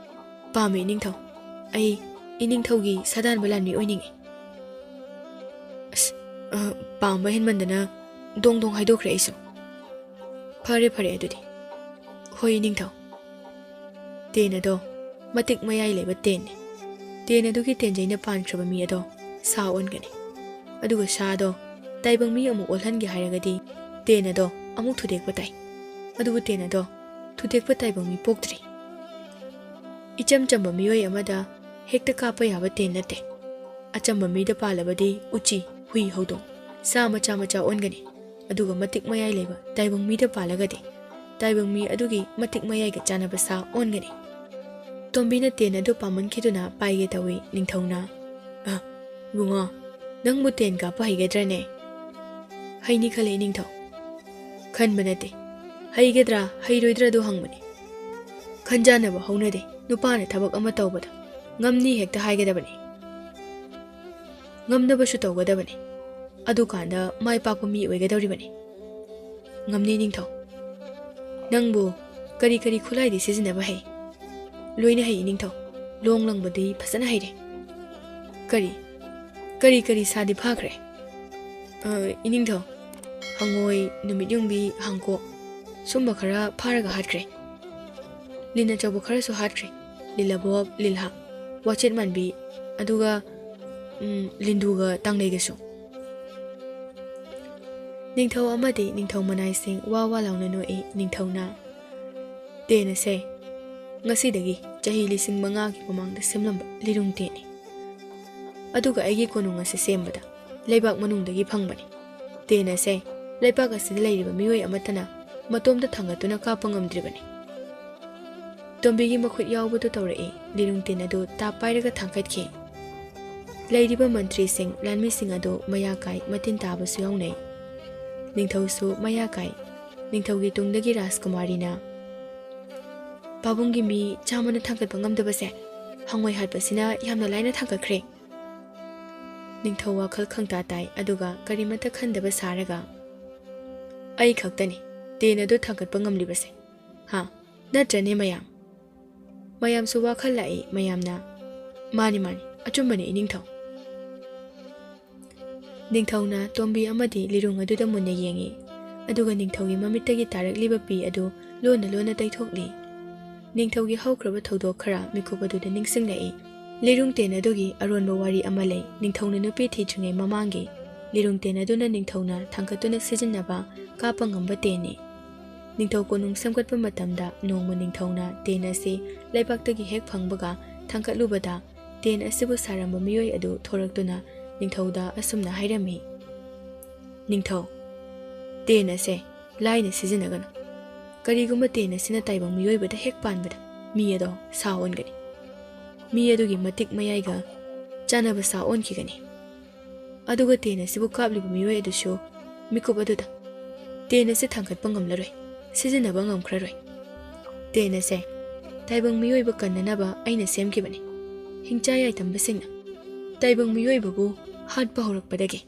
"ꯄꯥꯝꯃꯤ ꯏꯅꯤꯡꯊꯧ꯫ ꯑꯩ ꯏꯅꯤꯡꯊꯧꯒꯤ ꯁꯥꯗꯥꯟꯕ ꯂꯥꯟꯃꯤ ꯑꯣꯏꯅꯤꯡꯏ꯫" "ꯑꯁ, ꯑ, ꯄꯥꯝꯕ ꯍꯦꯟꯃꯟꯗꯅ ꯗꯣꯡ ꯗꯣꯡ ꯍꯥꯏꯗꯣꯛꯈ꯭ꯔꯦ ꯑꯩꯁꯨ꯫" "ꯐꯔꯦ, ꯐꯔꯦ ꯑꯗꯨꯗꯤ꯫ ꯍꯣꯏ ꯏꯅꯤꯡꯊꯧ꯫" ꯇꯦꯟ ꯑꯗꯣ ꯃꯇꯤꯛ ꯃꯌꯥꯏ ꯂꯩꯕ ꯇꯦꯟꯅꯤ꯫ ꯇꯦꯟ ꯑꯗꯨꯒꯤ ꯇꯦꯟꯖꯩꯅ ꯄꯥꯟꯈ꯭ꯔꯕ ꯃꯤ ꯑꯗꯣ ꯁꯥ ꯑꯣꯟꯒꯅꯤ꯫ ꯑꯗꯨꯒ ꯁꯥ ꯑꯗꯣ ꯇꯥꯏꯕꯪ ꯃꯤ ꯑꯃꯨꯛ ꯑꯣꯜꯍꯟꯒꯦ ꯍꯥꯏꯔꯒꯗꯤ ꯇꯦꯟ ꯑꯗꯣ ꯑꯃꯨꯛ ꯊꯨꯗꯦꯛꯄ ꯇꯥꯏ꯫ ꯑꯗꯨꯕꯨ ꯇꯦꯟ ꯑꯗꯣ ꯊꯨꯗꯦꯛꯄ ꯇꯥꯏꯕꯪ ꯃꯤ ꯄꯣꯛꯇ꯭ꯔꯤ꯫ ꯏꯆꯝ ꯆꯝꯕ ꯃꯤꯑꯣꯏ ꯑꯃꯗ ꯍꯦꯛꯇ ꯀꯥꯞꯄ ꯌꯥꯕ ꯇꯦꯟ ꯅꯠꯇꯦ꯫ ꯑꯆꯝꯕ ꯃꯤꯗ ꯄꯥꯜꯂꯕꯗꯤ ꯎꯆꯤ, ꯍꯨꯏ, ꯍꯧꯗꯣꯡ, ꯁꯥ ꯃꯆꯥ ꯃꯆꯥ ꯑꯣꯟꯒꯅꯤ꯫ ꯑꯗꯨꯒ ꯃꯇꯤꯛ ꯃꯌꯥꯏ ꯂꯩꯕ ꯇꯥꯏꯕꯪ ꯃꯤꯗ ꯄꯥꯜꯂꯒꯗꯤ ꯇꯥꯏꯕꯪ ꯃꯤ ꯑꯗꯨꯒꯤ ꯃꯇꯤꯛ ꯃꯌꯥꯏꯒ ꯆꯥꯟꯅꯕ ꯁꯥ ꯑꯣꯟꯒꯅꯤ꯫ ꯇꯣꯝꯕꯤꯅ ꯇꯦꯟ ꯑꯗꯨ ꯄꯥꯝꯃꯟꯈꯤꯗꯨꯅ ꯄꯥꯏꯒꯦ ꯇꯧꯏ꯫ ꯅꯤꯡꯊꯧꯅ, "ꯑ, ꯏꯕꯨꯡꯉꯣ, ꯅꯪꯕꯨ ꯇꯦꯟ ꯀꯥꯞꯄ ꯍꯩꯒꯗ꯭ꯔꯅꯦ?" "ꯍꯩꯅꯤ ꯈꯜꯂꯦ ꯏꯅꯤꯡꯊꯧ꯫" "ꯈꯟꯕ ꯅꯠꯇꯦ, ꯍꯩꯒꯗ꯭ꯔꯥ ꯍꯩꯔꯣꯏꯗ꯭ꯔꯥꯗꯨ ꯍꯪꯕꯅꯤ꯫ ꯈꯟꯖꯥꯟꯅꯕ ꯍꯧꯅꯗꯦ꯫ ꯅꯨꯄꯥꯅ ꯊꯕꯛ ꯑꯃ ꯇꯧꯕꯗ ꯉꯝꯅꯤ ꯍꯦꯛꯇ ꯍꯥꯏꯒꯗꯕꯅꯤ꯫ ꯉꯝꯅꯕꯁꯨ ꯇꯧꯒꯗꯕꯅꯤ꯫ ꯑꯗꯨꯀꯥꯟꯗ ꯃꯥꯏ ꯄꯥꯛꯄ ꯃꯤ ꯑꯣꯏꯒꯗꯧꯔꯤꯕꯅꯤ꯫" "ꯉꯝꯅꯤ ꯅꯤꯡꯊꯧ꯫ ꯅꯪꯕꯨ ꯀꯔꯤ ꯀꯔꯤ ꯈꯨꯠꯂꯥꯏꯗꯤ ꯁꯤꯖꯤꯟꯅꯕ ꯍꯩ?" "ꯂꯣꯏꯅ ꯍꯩ ꯅꯤꯡꯊꯧ꯫ ꯂꯣꯡ ꯂꯪꯕꯗꯤ ꯐꯖꯅ ꯍꯩꯔꯦ꯫ ꯀꯔꯤ? ꯀꯔꯤ ꯀꯔꯤ ꯁꯥꯗꯤ ꯐꯥꯈ꯭ꯔꯦ? ꯑ, ꯏꯅꯤꯡꯊꯧ, ꯍꯪꯉꯣꯏ, ꯅꯨꯃꯤꯠ ꯌꯨꯡꯕꯤ, ꯍꯥꯡꯀꯣꯛ, ꯁꯨꯝꯕ ꯈꯔ ꯐꯥꯔꯒ ꯍꯥꯠꯈ꯭ꯔꯦ꯫ ꯂꯤꯟ ꯑꯆꯧꯕ ꯈꯔꯁꯨ ꯍꯥꯠꯈ꯭ꯔꯦ꯫ ꯂꯤꯂꯕꯣꯞ, ꯂꯤꯜꯍꯥ, ꯋꯥꯆꯦꯠ ꯃꯥꯟꯕꯤ, ꯑꯗꯨꯒ, ꯎꯝ, ꯂꯤꯟꯗꯨꯒ ꯇꯥꯡꯂꯩꯒꯁꯨ꯫ ꯅꯤꯡꯊꯧ ꯑꯃꯗꯤ ꯅꯤꯡꯊꯧ ꯃꯅꯥꯏꯁꯤꯡ ꯋꯥ ꯋꯥ ꯂꯥꯎꯅ ꯅꯣꯛꯏ꯫ ꯅꯤꯡꯊꯧꯅ, "ꯇꯦꯟ ꯑꯁꯦ ꯉꯁꯤꯗꯒꯤ ꯆꯍꯤ ꯂꯤꯁꯤꯡ ꯃꯉꯥꯒꯤ ꯃꯃꯥꯡꯗ ꯁꯦꯝꯂꯝꯕ ꯂꯤꯔꯨꯡ ꯇꯦꯟꯅꯤ꯫ ꯑꯗꯨꯒ ꯑꯩꯒꯤ ꯀꯣꯅꯨꯡ ꯑꯁꯤ ꯁꯦꯝꯕꯗ ꯂꯩꯕꯥꯛ ꯃꯅꯨꯡꯗꯒꯤ ꯐꯪꯕꯅꯤ꯫ ꯇꯦꯟ ꯑꯁꯦ ꯂꯩꯕꯥꯛ ꯑꯁꯤꯗ ꯂꯩꯔꯤꯕ ꯃꯤꯑꯣꯏ ꯑꯃꯠꯇꯅ ꯃꯇꯣꯝꯇ ꯊꯥꯡꯒꯠꯇꯨꯅ ꯀꯥꯞꯄ ꯉꯝꯗ꯭ꯔꯤꯕꯅꯤ꯫" ꯇꯣꯝꯕꯤꯒꯤ ꯃꯈꯨꯠ ꯌꯥꯎꯕꯗꯨ ꯇꯧꯔꯛꯏ꯫ ꯂꯤꯔꯨꯡ ꯇꯦꯟ ꯑꯗꯨ ꯇꯥꯞ ꯄꯥꯏꯔꯒ ꯊꯥꯡꯒꯠꯈꯤ꯫ ꯂꯩꯔꯤꯕ ꯃꯟꯇ꯭ꯔꯤꯁꯤꯡ, ꯂꯥꯟꯃꯤꯁꯤꯡ ꯑꯗꯨ ꯃꯌꯥ ꯀꯥꯏ, ꯃꯇꯤꯟ ꯇꯥꯕꯁꯨ ꯌꯥꯎꯅꯩ꯫ ꯅꯤꯡꯊꯧꯁꯨ ꯃꯌꯥ ꯀꯥꯏ꯫ ꯅꯤꯡꯊꯧꯒꯤ ꯇꯨꯡꯗꯒꯤ ꯔꯥꯖꯀꯨꯃꯥꯔꯤꯅ, "ꯄꯥꯕꯨꯡꯒꯤ ꯃꯤ ꯆꯥꯝꯃꯅ ꯊꯥꯡꯒꯠꯄ ꯉꯝꯗꯕꯁꯦ ꯍꯪꯉꯣꯏ ꯍꯥꯠꯄꯁꯤꯅ ꯌꯥꯝꯅ ꯂꯥꯏꯅ ꯊꯥꯡꯒꯠꯈ꯭ꯔꯦ꯫" ꯅꯤꯡꯊꯧ ꯋꯥꯈꯜ ꯈꯪꯇꯥ ꯇꯥꯏ, ꯑꯗꯨꯒ ꯀꯔꯤꯃꯠꯇ ꯈꯟꯗꯕ ꯁꯥꯔꯒ, "ꯑꯩ ꯈꯛꯇꯅꯤ ꯇꯦꯟ ꯑꯗꯨ ꯊꯥꯡꯒꯠꯄ ꯉꯝꯂꯤꯕꯁꯦ꯫ ꯍꯥ? ꯅꯠꯇ꯭ꯔꯅꯦ ꯃꯌꯥꯝ?" ꯃꯌꯥꯝꯁꯨ ꯋꯥꯈꯜ ꯂꯥꯛꯏ꯫ ꯃꯌꯥꯝꯅ, "ꯃꯥꯅꯤ, ꯃꯥꯅꯤ, ꯑꯆꯨꯝꯕꯅꯤ ꯏꯅꯤꯡꯊꯧ꯫" ꯅꯤꯡꯊꯧꯅ ꯇꯣꯝꯕꯤ ꯑꯃꯗꯤ ꯂꯤꯔꯨꯡ ꯑꯗꯨꯗ ꯃꯨꯟꯅ ꯌꯦꯡꯏ, ꯑꯗꯨꯒ ꯅꯤꯡꯊꯧꯒꯤ ꯃꯃꯤꯠꯇꯒꯤ ꯇꯥꯔꯛꯂꯤꯕ ꯄꯤ ꯑꯗꯨ ꯂꯣꯟꯅ ꯂꯣꯟꯅ ꯇꯩꯊꯣꯛꯂꯤ꯫ ꯅꯤꯡꯊꯧꯒꯤ ꯍꯧꯈ꯭ꯔꯕ ꯊꯧꯗꯣꯛ ꯈꯔ ꯃꯤꯀꯨꯞ ꯑꯗꯨꯗ ꯅꯤꯡꯁꯤꯡꯂꯛꯏ꯫ ꯂꯤꯔꯨꯡ ꯇꯦꯟ ꯑꯗꯨꯒꯤ ꯑꯔꯣꯟꯕ ꯋꯥꯔꯤ ꯑꯃ ꯂꯩ꯫ ꯅꯤꯡꯊꯧꯅ ꯅꯨꯄꯤ ꯊꯤꯗ꯭ꯔꯤꯉꯩ ꯃꯃꯥꯡꯒꯤ ꯂꯤꯔꯨꯡ ꯇꯦꯟ ꯑꯗꯨꯅ ꯅꯤꯡꯊꯧꯅ ꯊꯥꯡꯒꯠꯇꯨꯅ ꯁꯤꯖꯤꯟꯅꯕ ꯀꯥꯞꯄ ꯉꯝꯕ ꯇꯦꯟꯅꯤ꯫ ꯅꯤꯡꯊꯧ ꯀꯣꯅꯨꯡ ꯁꯦꯝꯒꯠꯄ ꯃꯇꯝꯗ ꯅꯣꯡꯃ ꯅꯤꯡꯊꯧꯅ ꯇꯦꯟ ꯑꯁꯤ ꯂꯩꯕꯥꯛꯇꯒꯤ ꯍꯦꯛ ꯐꯪꯕꯒ ꯊꯥꯡꯒꯠꯂꯨꯕꯗ, ꯇꯦꯟ ꯑꯁꯤꯕꯨ ꯁꯥꯔꯝꯕ ꯃꯤꯑꯣꯏ ꯑꯗꯨ ꯊꯣꯔꯛꯇꯨꯅ ꯅꯤꯡꯊꯧꯗ ꯑꯁꯨꯝꯅ ꯍꯥꯏꯔꯝꯃꯤ, "ꯅꯤꯡꯊꯧ, ꯇꯦꯟ ꯑꯁꯦ ꯂꯥꯏꯅ ꯁꯤꯖꯤꯟꯅꯒꯅꯨ꯫ ꯀꯔꯤꯒꯨꯝꯕ ꯇꯦꯟ ꯑꯁꯤꯅ ꯇꯥꯏꯕꯪ ꯃꯤꯑꯣꯏꯕꯗ ꯍꯦꯛ ꯄꯥꯟꯕꯗ, ꯃꯤ ꯑꯗꯣ ꯁꯥ ꯑꯣꯟꯒꯅꯤ꯫ ꯃꯤ ꯑꯗꯨꯒꯤ ꯃꯇꯤꯛ ꯃꯌꯥꯏꯒ ꯆꯥꯟꯅꯕ ꯁꯥ ꯑꯣꯟꯈꯤꯒꯅꯤ꯫ ꯑꯗꯨꯒ ꯇꯦꯟ ꯑꯁꯤꯕꯨ ꯀꯥꯞꯂꯤꯕ ꯃꯤꯑꯣꯏ ꯑꯗꯨꯁꯨ ꯃꯤꯀꯨꯞ ꯑꯗꯨꯗ ꯇꯦꯟ ꯑꯁꯤ ꯊꯥꯡꯒꯠꯄ ꯉꯝꯂꯔꯣꯏ, ꯁꯤꯖꯤꯟꯅꯕ ꯉꯝꯈ꯭ꯔꯔꯣꯏ꯫ ꯇꯦꯟ ꯑꯁꯦ ꯇꯥꯏꯕꯪ ꯃꯤꯑꯣꯏꯕ ꯀꯟꯅꯅꯕ ꯑꯩꯅ ꯁꯦꯝꯈꯤꯕꯅꯤ꯫ ꯍꯤꯡꯆꯥ ꯌꯥꯏꯇꯝꯕꯁꯤꯡꯅ ꯇꯥꯏꯕꯪ ꯃꯤꯑꯣꯏꯕꯕꯨ ꯍꯥꯠꯄ ꯍꯧꯔꯛꯄꯗꯒꯤ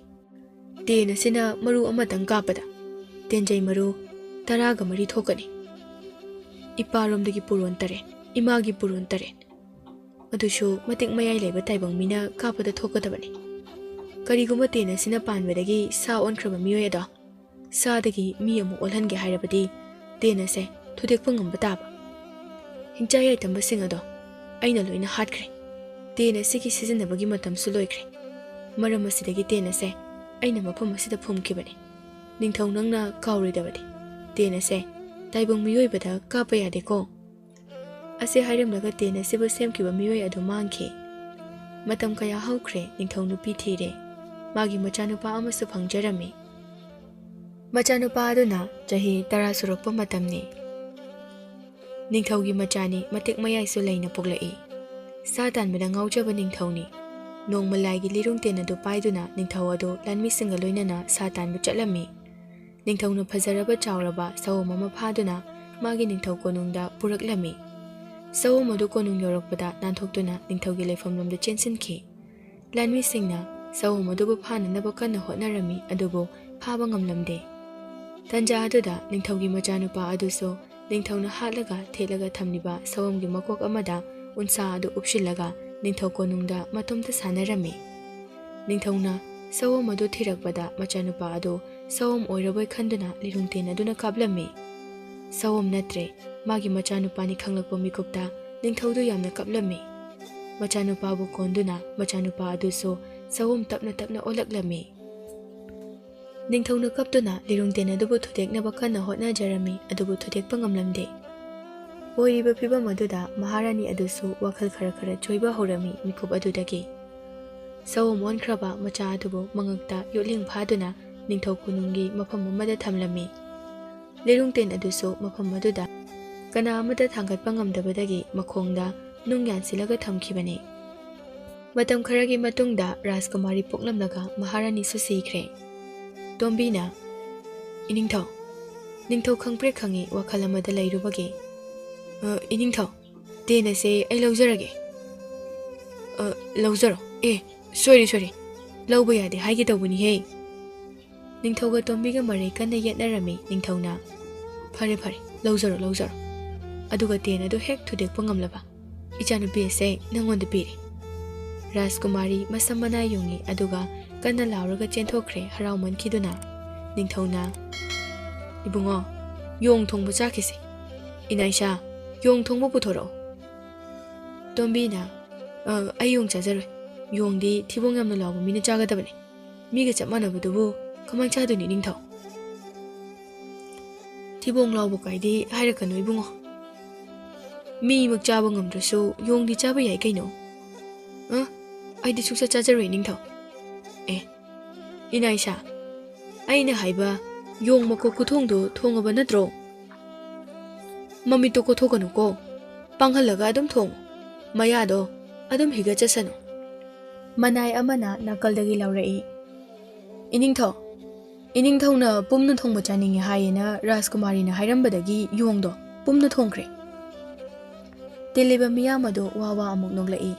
ꯇꯦꯟ ꯑꯁꯤꯅ ꯃꯔꯨ ꯑꯃꯇꯪ ꯀꯥꯞꯄꯗ ꯇꯦꯟꯖꯩ ꯃꯔꯨ ꯇꯔꯥꯒ ꯃꯔꯤ ꯊꯣꯛꯀꯅꯤ꯫ ꯏꯄꯥꯔꯣꯝꯗꯒꯤ ꯄꯨꯔꯣꯟ ꯇꯔꯦꯠ, ꯏꯃꯥꯒꯤ ꯄꯨꯔꯣꯟ ꯇꯔꯦꯠ, ꯑꯗꯨꯁꯨ ꯃꯇꯤꯛ ꯃꯌꯥꯏ ꯂꯩꯕ ꯇꯥꯏꯕꯪ ꯃꯤꯅ ꯀꯥꯞꯄꯗ ꯊꯣꯛꯀꯗꯕꯅꯤ꯫ ꯀꯔꯤꯒꯨꯝꯕ ꯇꯦꯟ ꯑꯁꯤꯅ ꯄꯥꯟꯕꯗꯒꯤ ꯁꯥ ꯑꯣꯟꯈ꯭ꯔꯕ ꯃꯤꯑꯣꯏ ꯑꯗꯣ ꯁꯥꯗꯒꯤ ꯃꯤ ꯑꯃꯨꯛ ꯑꯣꯜꯍꯟꯒꯦ ꯍꯥꯏꯔꯕꯗꯤ ꯇꯦꯟ ꯑꯁꯦ ꯊꯨꯗꯦꯛꯄ ꯉꯝꯕ ꯇꯥꯕ꯫ ꯍꯤꯡꯆꯥ ꯌꯥꯏꯇꯝꯕꯁꯤꯡ ꯑꯗꯣ ꯑꯩꯅ ꯂꯣꯏꯅ ꯍꯥꯠꯈ꯭ꯔꯦ꯫ ꯇꯦꯟ ꯑꯁꯤꯒꯤ ꯁꯤꯖꯤꯟꯅꯕꯒꯤ ꯃꯇꯝꯁꯨ ꯂꯣꯏꯈ꯭ꯔꯦ꯫ ꯃꯔꯝ ꯑꯁꯤꯗꯒꯤ ꯇꯦꯟ ꯑꯁꯦ ꯑꯩꯅ ꯃꯐꯝ ꯑꯁꯤꯗ ꯐꯨꯝꯈꯤꯕꯅꯤ꯫ ꯅꯤꯡꯊꯧ, ꯅꯪꯅ ꯀꯥꯎꯔꯣꯏꯗꯕꯅꯤ, ꯇꯦꯟ ꯑꯁꯦ ꯇꯥꯏꯕꯪ ꯃꯤꯑꯣꯏꯕꯗ ꯀꯥꯞꯄ ꯌꯥꯗꯦꯀꯣ꯫ ꯑꯁꯤ ꯍꯥꯏꯔꯝꯂꯒ ꯇꯦꯟ ꯑꯁꯤꯕꯨ ꯁꯦꯝꯈꯤꯕ ꯃꯤꯑꯣꯏ ꯑꯗꯨ ꯃꯥꯡꯈꯤ꯫ ꯃꯇꯝ ꯀꯌꯥ ꯍꯧꯈ꯭ꯔꯦ, ꯅꯤꯡꯊꯧ ꯅꯨꯄꯤ ꯊꯤꯔꯦ꯫ ꯃꯥꯒꯤ ꯃꯆꯥꯅꯨꯄꯥ ꯑꯃꯁꯨ ꯐꯪꯖꯔꯝꯃꯤ꯫ ꯃꯆꯥꯅꯨꯄꯥ ꯑꯗꯨꯅ ꯆꯍꯤ ꯇꯔꯥ ꯁꯨꯔꯛꯄ ꯃꯇꯝꯅꯤ꯫ ꯅꯤꯡꯊꯧꯒꯤ ꯃꯆꯥꯅꯤ, ꯃꯇꯤꯛ ꯃꯌꯥꯏꯁꯨ ꯂꯩꯅ ꯄꯣꯛꯂꯛꯏ꯫ ꯁꯥ ꯇꯥꯟꯕꯗ ꯉꯥꯎꯖꯕ ꯅꯤꯡꯊꯧꯅꯤ꯫ ꯅꯣꯡꯃ ꯂꯥꯏꯒꯤ ꯂꯤꯔꯨꯡ ꯇꯦꯟ ꯑꯗꯨ ꯄꯥꯏꯗꯨꯅ ꯅꯤꯡꯊꯧ ꯑꯗꯨ ꯂꯥꯟꯃꯤꯁꯤꯡꯒ ꯂꯣꯏꯅꯅ ꯁꯥ ꯇꯥꯟꯕ ꯆꯠꯂꯝꯃꯤ꯫ ꯅꯤꯡꯊꯧꯅ ꯐꯖꯔꯕ ꯆꯥꯎꯔꯕ ꯁꯑꯣꯝ ꯑꯃ ꯐꯥꯗꯨꯅ ꯃꯥꯒꯤ ꯅꯤꯡꯊꯧ ꯀꯣꯅꯨꯡꯗ ꯄꯨꯔꯛꯂꯝꯃꯤ꯫ ꯁꯑꯣꯝ ꯑꯗꯨ ꯀꯣꯅꯨꯡ ꯌꯧꯔꯛꯄꯗ ꯅꯥꯟꯊꯣꯛꯇꯨꯅ ꯅꯤꯡꯊꯧꯒꯤ ꯂꯩꯐꯝꯂꯣꯝꯗ ꯆꯦꯟꯁꯤꯟꯈꯤ꯫ ꯂꯥꯟꯃꯤꯁꯤꯡꯅ ꯁꯑꯣꯝ ꯑꯗꯨꯕꯨ ꯐꯥꯅꯅꯕ ꯀꯟꯅ ꯍꯣꯠꯅꯔꯝꯃꯤ, ꯑꯗꯨꯕꯨ ꯐꯥꯕ ꯉꯝꯂꯝꯗꯦ꯫ ꯇꯟꯖꯥ ꯑꯗꯨꯗ ꯅꯤꯡꯊꯧꯒꯤ ꯃꯆꯥꯅꯨꯄꯥ ꯑꯗꯨꯁꯨ ꯅꯤꯡꯊꯧꯅ ꯍꯥꯠꯂꯒ ꯊꯦꯠꯂꯒ ꯊꯝꯂꯤꯕ ꯁꯑꯣꯝꯒꯤ ꯃꯀꯣꯛ ꯑꯃꯗ ꯎꯟꯁꯥ ꯑꯗꯨ ꯎꯞꯁꯤꯜꯂꯒ ꯅꯤꯡꯊꯧ ꯀꯣꯅꯨꯡꯗ ꯃꯇꯣꯝꯇ ꯁꯥꯟꯅꯔꯝꯃꯤ꯫ ꯅꯤꯡꯊꯧꯅ ꯁꯑꯣꯝ ꯑꯗꯨ ꯊꯤꯔꯛꯄꯗ ꯃꯆꯥꯅꯨꯄꯥ ꯑꯗꯨ ꯁꯑꯣꯝ ꯑꯣꯏꯔꯕꯣꯏ ꯈꯟꯗꯨꯅ ꯂꯤꯔꯨꯡꯇꯦꯟ ꯑꯗꯨꯅ ꯀꯥꯞꯂꯝꯃꯤ꯫ ꯁꯑꯣꯝ ꯅꯠꯇ꯭ꯔꯦ, ꯃꯥꯒꯤ ꯃꯆꯥꯅꯨꯄꯥꯅꯤ ꯈꯪꯂꯛꯄ ꯃꯤꯀꯨꯞꯇ ꯅꯤꯡꯊꯧꯗꯨ ꯌꯥꯝꯅ ꯀꯞꯂꯝꯃꯤ꯫ ꯃꯆꯥꯅꯨꯄꯥꯕꯨ ꯀꯣꯟꯗꯨꯅ ꯃꯆꯥꯅꯨꯄꯥ ꯑꯗꯨꯁꯨ ꯁꯑꯣꯝ ꯇꯞꯅ ꯇꯞꯅ ꯑꯣꯜꯂꯛꯂꯝꯃꯤ꯫ ꯅꯤꯡꯊꯧꯅ ꯀꯞꯇꯨꯅ ꯂꯤꯔꯨꯡꯇꯦꯟ ꯑꯗꯨꯕꯨ ꯊꯨꯗꯦꯛꯅꯕ ꯀꯟꯅ ꯍꯣꯠꯅꯖꯔꯝꯃꯤ, ꯑꯗꯨꯕꯨ ꯊꯨꯗꯦꯛꯄ ꯉꯝꯂꯝꯗꯦ꯫ ꯑꯣꯏꯔꯤꯕ ꯐꯤꯕꯝ ꯑꯗꯨꯗ ꯃꯍꯥꯔꯥꯅꯤ ꯑꯗꯨꯁꯨ ꯋꯥꯈꯜ ꯈꯔ ꯈꯔ ꯆꯣꯏꯕ ꯍꯧꯔꯝꯃꯤ ꯃꯤꯀꯨꯞ ꯑꯗꯨꯗꯒꯤ꯫ ꯁꯑꯣꯝ ꯑꯣꯟꯈ꯭ꯔꯕ ꯃꯆꯥ ꯑꯗꯨꯕꯨ ꯃꯉꯛꯇ ꯌꯣꯠꯂꯦꯡ ꯐꯥꯗꯨꯅ ꯅꯤꯡꯊꯧ ꯀꯣꯅꯨꯡꯒꯤ ꯃꯐꯝ ꯑꯃꯗ ꯊꯝꯂꯝꯃꯤ꯫ ꯂꯤꯔꯨꯡꯇꯦꯟ ꯑꯗꯨꯁꯨ ꯃꯐꯝ ꯑꯗꯨꯗ ꯀꯅꯥ ꯑꯃꯠꯇ ꯊꯥꯡꯒꯠꯄ ꯉꯝꯗꯕꯗꯒꯤ ꯃꯈꯣꯡꯗ ꯅꯨꯡ ꯌꯥꯟꯁꯤꯜꯂꯒ ꯊꯝꯈꯤꯕꯅꯤ꯫ ꯃꯇꯝ ꯈꯔꯒꯤ ꯃꯇꯨꯡꯗ ꯔꯥꯖꯀꯨꯃꯥꯔꯤ ꯄꯣꯛꯂꯝꯂꯒ ꯃꯍꯥꯔꯥꯅꯤꯁꯨ ꯁꯤꯈ꯭ꯔꯦ꯫ ꯇꯣꯝꯕꯤꯅ, "ꯏꯅꯤꯡꯊꯧ, ꯅꯤꯡꯊꯧ ꯈꯪꯄ꯭ꯔꯦꯛ ꯈꯪꯉꯤ ꯋꯥꯈꯜ ꯑꯃꯗ ꯂꯩꯔꯨꯕꯒꯤ꯫ "ꯑ, ꯏꯅꯤꯡꯊꯧ, ꯇꯦꯟ ꯑꯁꯦ ꯑꯩ ꯂꯧꯖꯔꯒꯦ꯫" "ꯑ, ꯂꯧꯖꯔꯣ꯫ ꯑꯦ, ꯁꯣꯏꯔꯦ, ꯁꯣꯏꯔꯦ꯫ ꯂꯧꯕ ꯌꯥꯗꯦ ꯍꯥꯏꯒꯦ ꯇꯧꯕꯅꯤꯍꯦ꯫" ꯅꯤꯡꯊꯧꯒ ꯇꯣꯝꯕꯤꯒ ꯃꯔꯩ ꯀꯟꯅ ꯌꯦꯠꯅꯔꯝꯃꯤ꯫ ꯅꯤꯡꯊꯧꯅ, "ꯐꯔꯦ, ꯐꯔꯦ, ꯂꯧꯖꯔꯣ, ꯂꯧꯖꯔꯣ꯫" ꯑꯗꯨꯒ ꯇꯦꯟ ꯑꯗꯨ ꯍꯦꯛ ꯊꯨꯗꯦꯛꯄ ꯉꯝꯂꯕ꯫ "ꯏꯆꯥꯅꯨꯄꯤ ꯑꯁꯦ ꯅꯪꯉꯣꯟꯗ ꯄꯤꯔꯦ꯫" ꯔꯥꯖꯀꯨꯃꯥꯔꯤ ꯃꯁꯝ ꯃꯅꯥ ꯌꯨꯡꯉꯤ, ꯑꯗꯨꯒ ꯀꯟꯅ ꯂꯥꯎꯔꯒ ꯆꯦꯟꯊꯣꯛꯈ꯭ꯔꯦ ꯍꯔꯥꯎꯃꯟꯈꯤꯗꯨꯅ꯫ ꯅꯤꯡꯊꯧꯅ, "ꯏꯕꯨꯡꯉꯣ, ꯌꯣꯡ ꯊꯣꯡꯕ ꯆꯥꯈꯤꯁꯦ꯫ ꯏꯅꯥꯏꯁꯥ, ꯌꯣꯡ ꯊꯣꯡꯕ ꯄꯨꯊꯣꯔꯛꯑꯣ꯫" ꯇꯣꯝꯕꯤꯅ, "ꯑ, ꯑꯩ ꯌꯣꯡ ꯆꯥꯖꯔꯣꯏ꯫ ꯌꯣꯡꯗꯤ ꯊꯤꯕꯣꯡ ꯌꯥꯝꯅ ꯂꯥꯎꯕ ꯃꯤꯅ ꯆꯥꯒꯗꯕꯅꯤ꯫ ꯃꯤꯒ ꯆꯞ ꯃꯥꯟꯅꯕꯗꯨꯕꯨ ꯀꯃꯥꯏ ꯆꯥꯗꯣꯏꯅꯣ, ꯏꯅꯤꯡꯊꯧ?" "ꯊꯤꯕꯣꯡ ꯂꯥꯎꯕ ꯀꯥꯏꯗꯤ ꯍꯥꯏꯔꯛꯀꯅꯨ ꯏꯕꯨꯡꯉꯣ꯫ ꯃꯤꯃꯛ ꯆꯥꯕ ꯉꯝꯗ꯭ꯔꯁꯨ ꯌꯣꯡꯗꯤ ꯆꯥꯕ ꯌꯥꯏ ꯀꯩꯅꯣ꯫ ꯑ, ꯑꯩꯗꯤ ꯁꯨꯛꯆꯥ ꯆꯥꯖꯔꯣꯏ, ꯏꯅꯤꯡꯊꯧ꯫" "ꯑꯦ, ꯏꯅꯥꯏꯁꯥ, ꯑꯩꯅ ꯍꯥꯏꯕ ꯌꯣꯡ ꯃꯀꯣꯛ ꯈꯨꯊꯣꯡꯗꯣ ꯊꯣꯡꯉꯕ ꯅꯠꯇ꯭ꯔꯣ? ꯃꯃꯤꯠꯇꯣ ꯀꯣꯊꯣꯛꯀꯅꯨꯀꯣ꯫ ꯄꯥꯡꯍꯜꯂꯒ ꯑꯗꯨꯝ ꯊꯣꯡꯉꯨ꯫ ꯃꯌꯥꯗꯣ ꯑꯗꯨꯝ ꯍꯤꯒꯠꯆꯁꯅꯨ꯫" ꯃꯅꯥꯏ ꯑꯃꯅ ꯅꯥꯀꯜꯗꯒꯤ ꯂꯥꯎꯔꯛꯏ, "ꯏꯅꯤꯡꯊꯧ, ꯏꯅꯤꯡꯊꯧꯅ ꯄꯨꯝꯅ ꯊꯣꯡꯕ ꯆꯥꯅꯤꯡꯉꯤ ꯍꯥꯏꯌꯦꯅ ꯔꯥꯖꯀꯨꯃꯥꯔꯤꯅ ꯍꯥꯏꯔꯝꯕꯗꯒꯤ ꯌꯣꯡꯗꯣ ꯄꯨꯝꯅ ꯊꯣꯡꯈ꯭ꯔꯦ꯫" ꯇꯤꯜꯂꯤꯕ ꯃꯤꯌꯥꯝ ꯑꯗꯨ ꯋꯥ ꯋꯥ ꯑꯃꯨꯛ ꯅꯣꯛꯂꯛꯏ꯫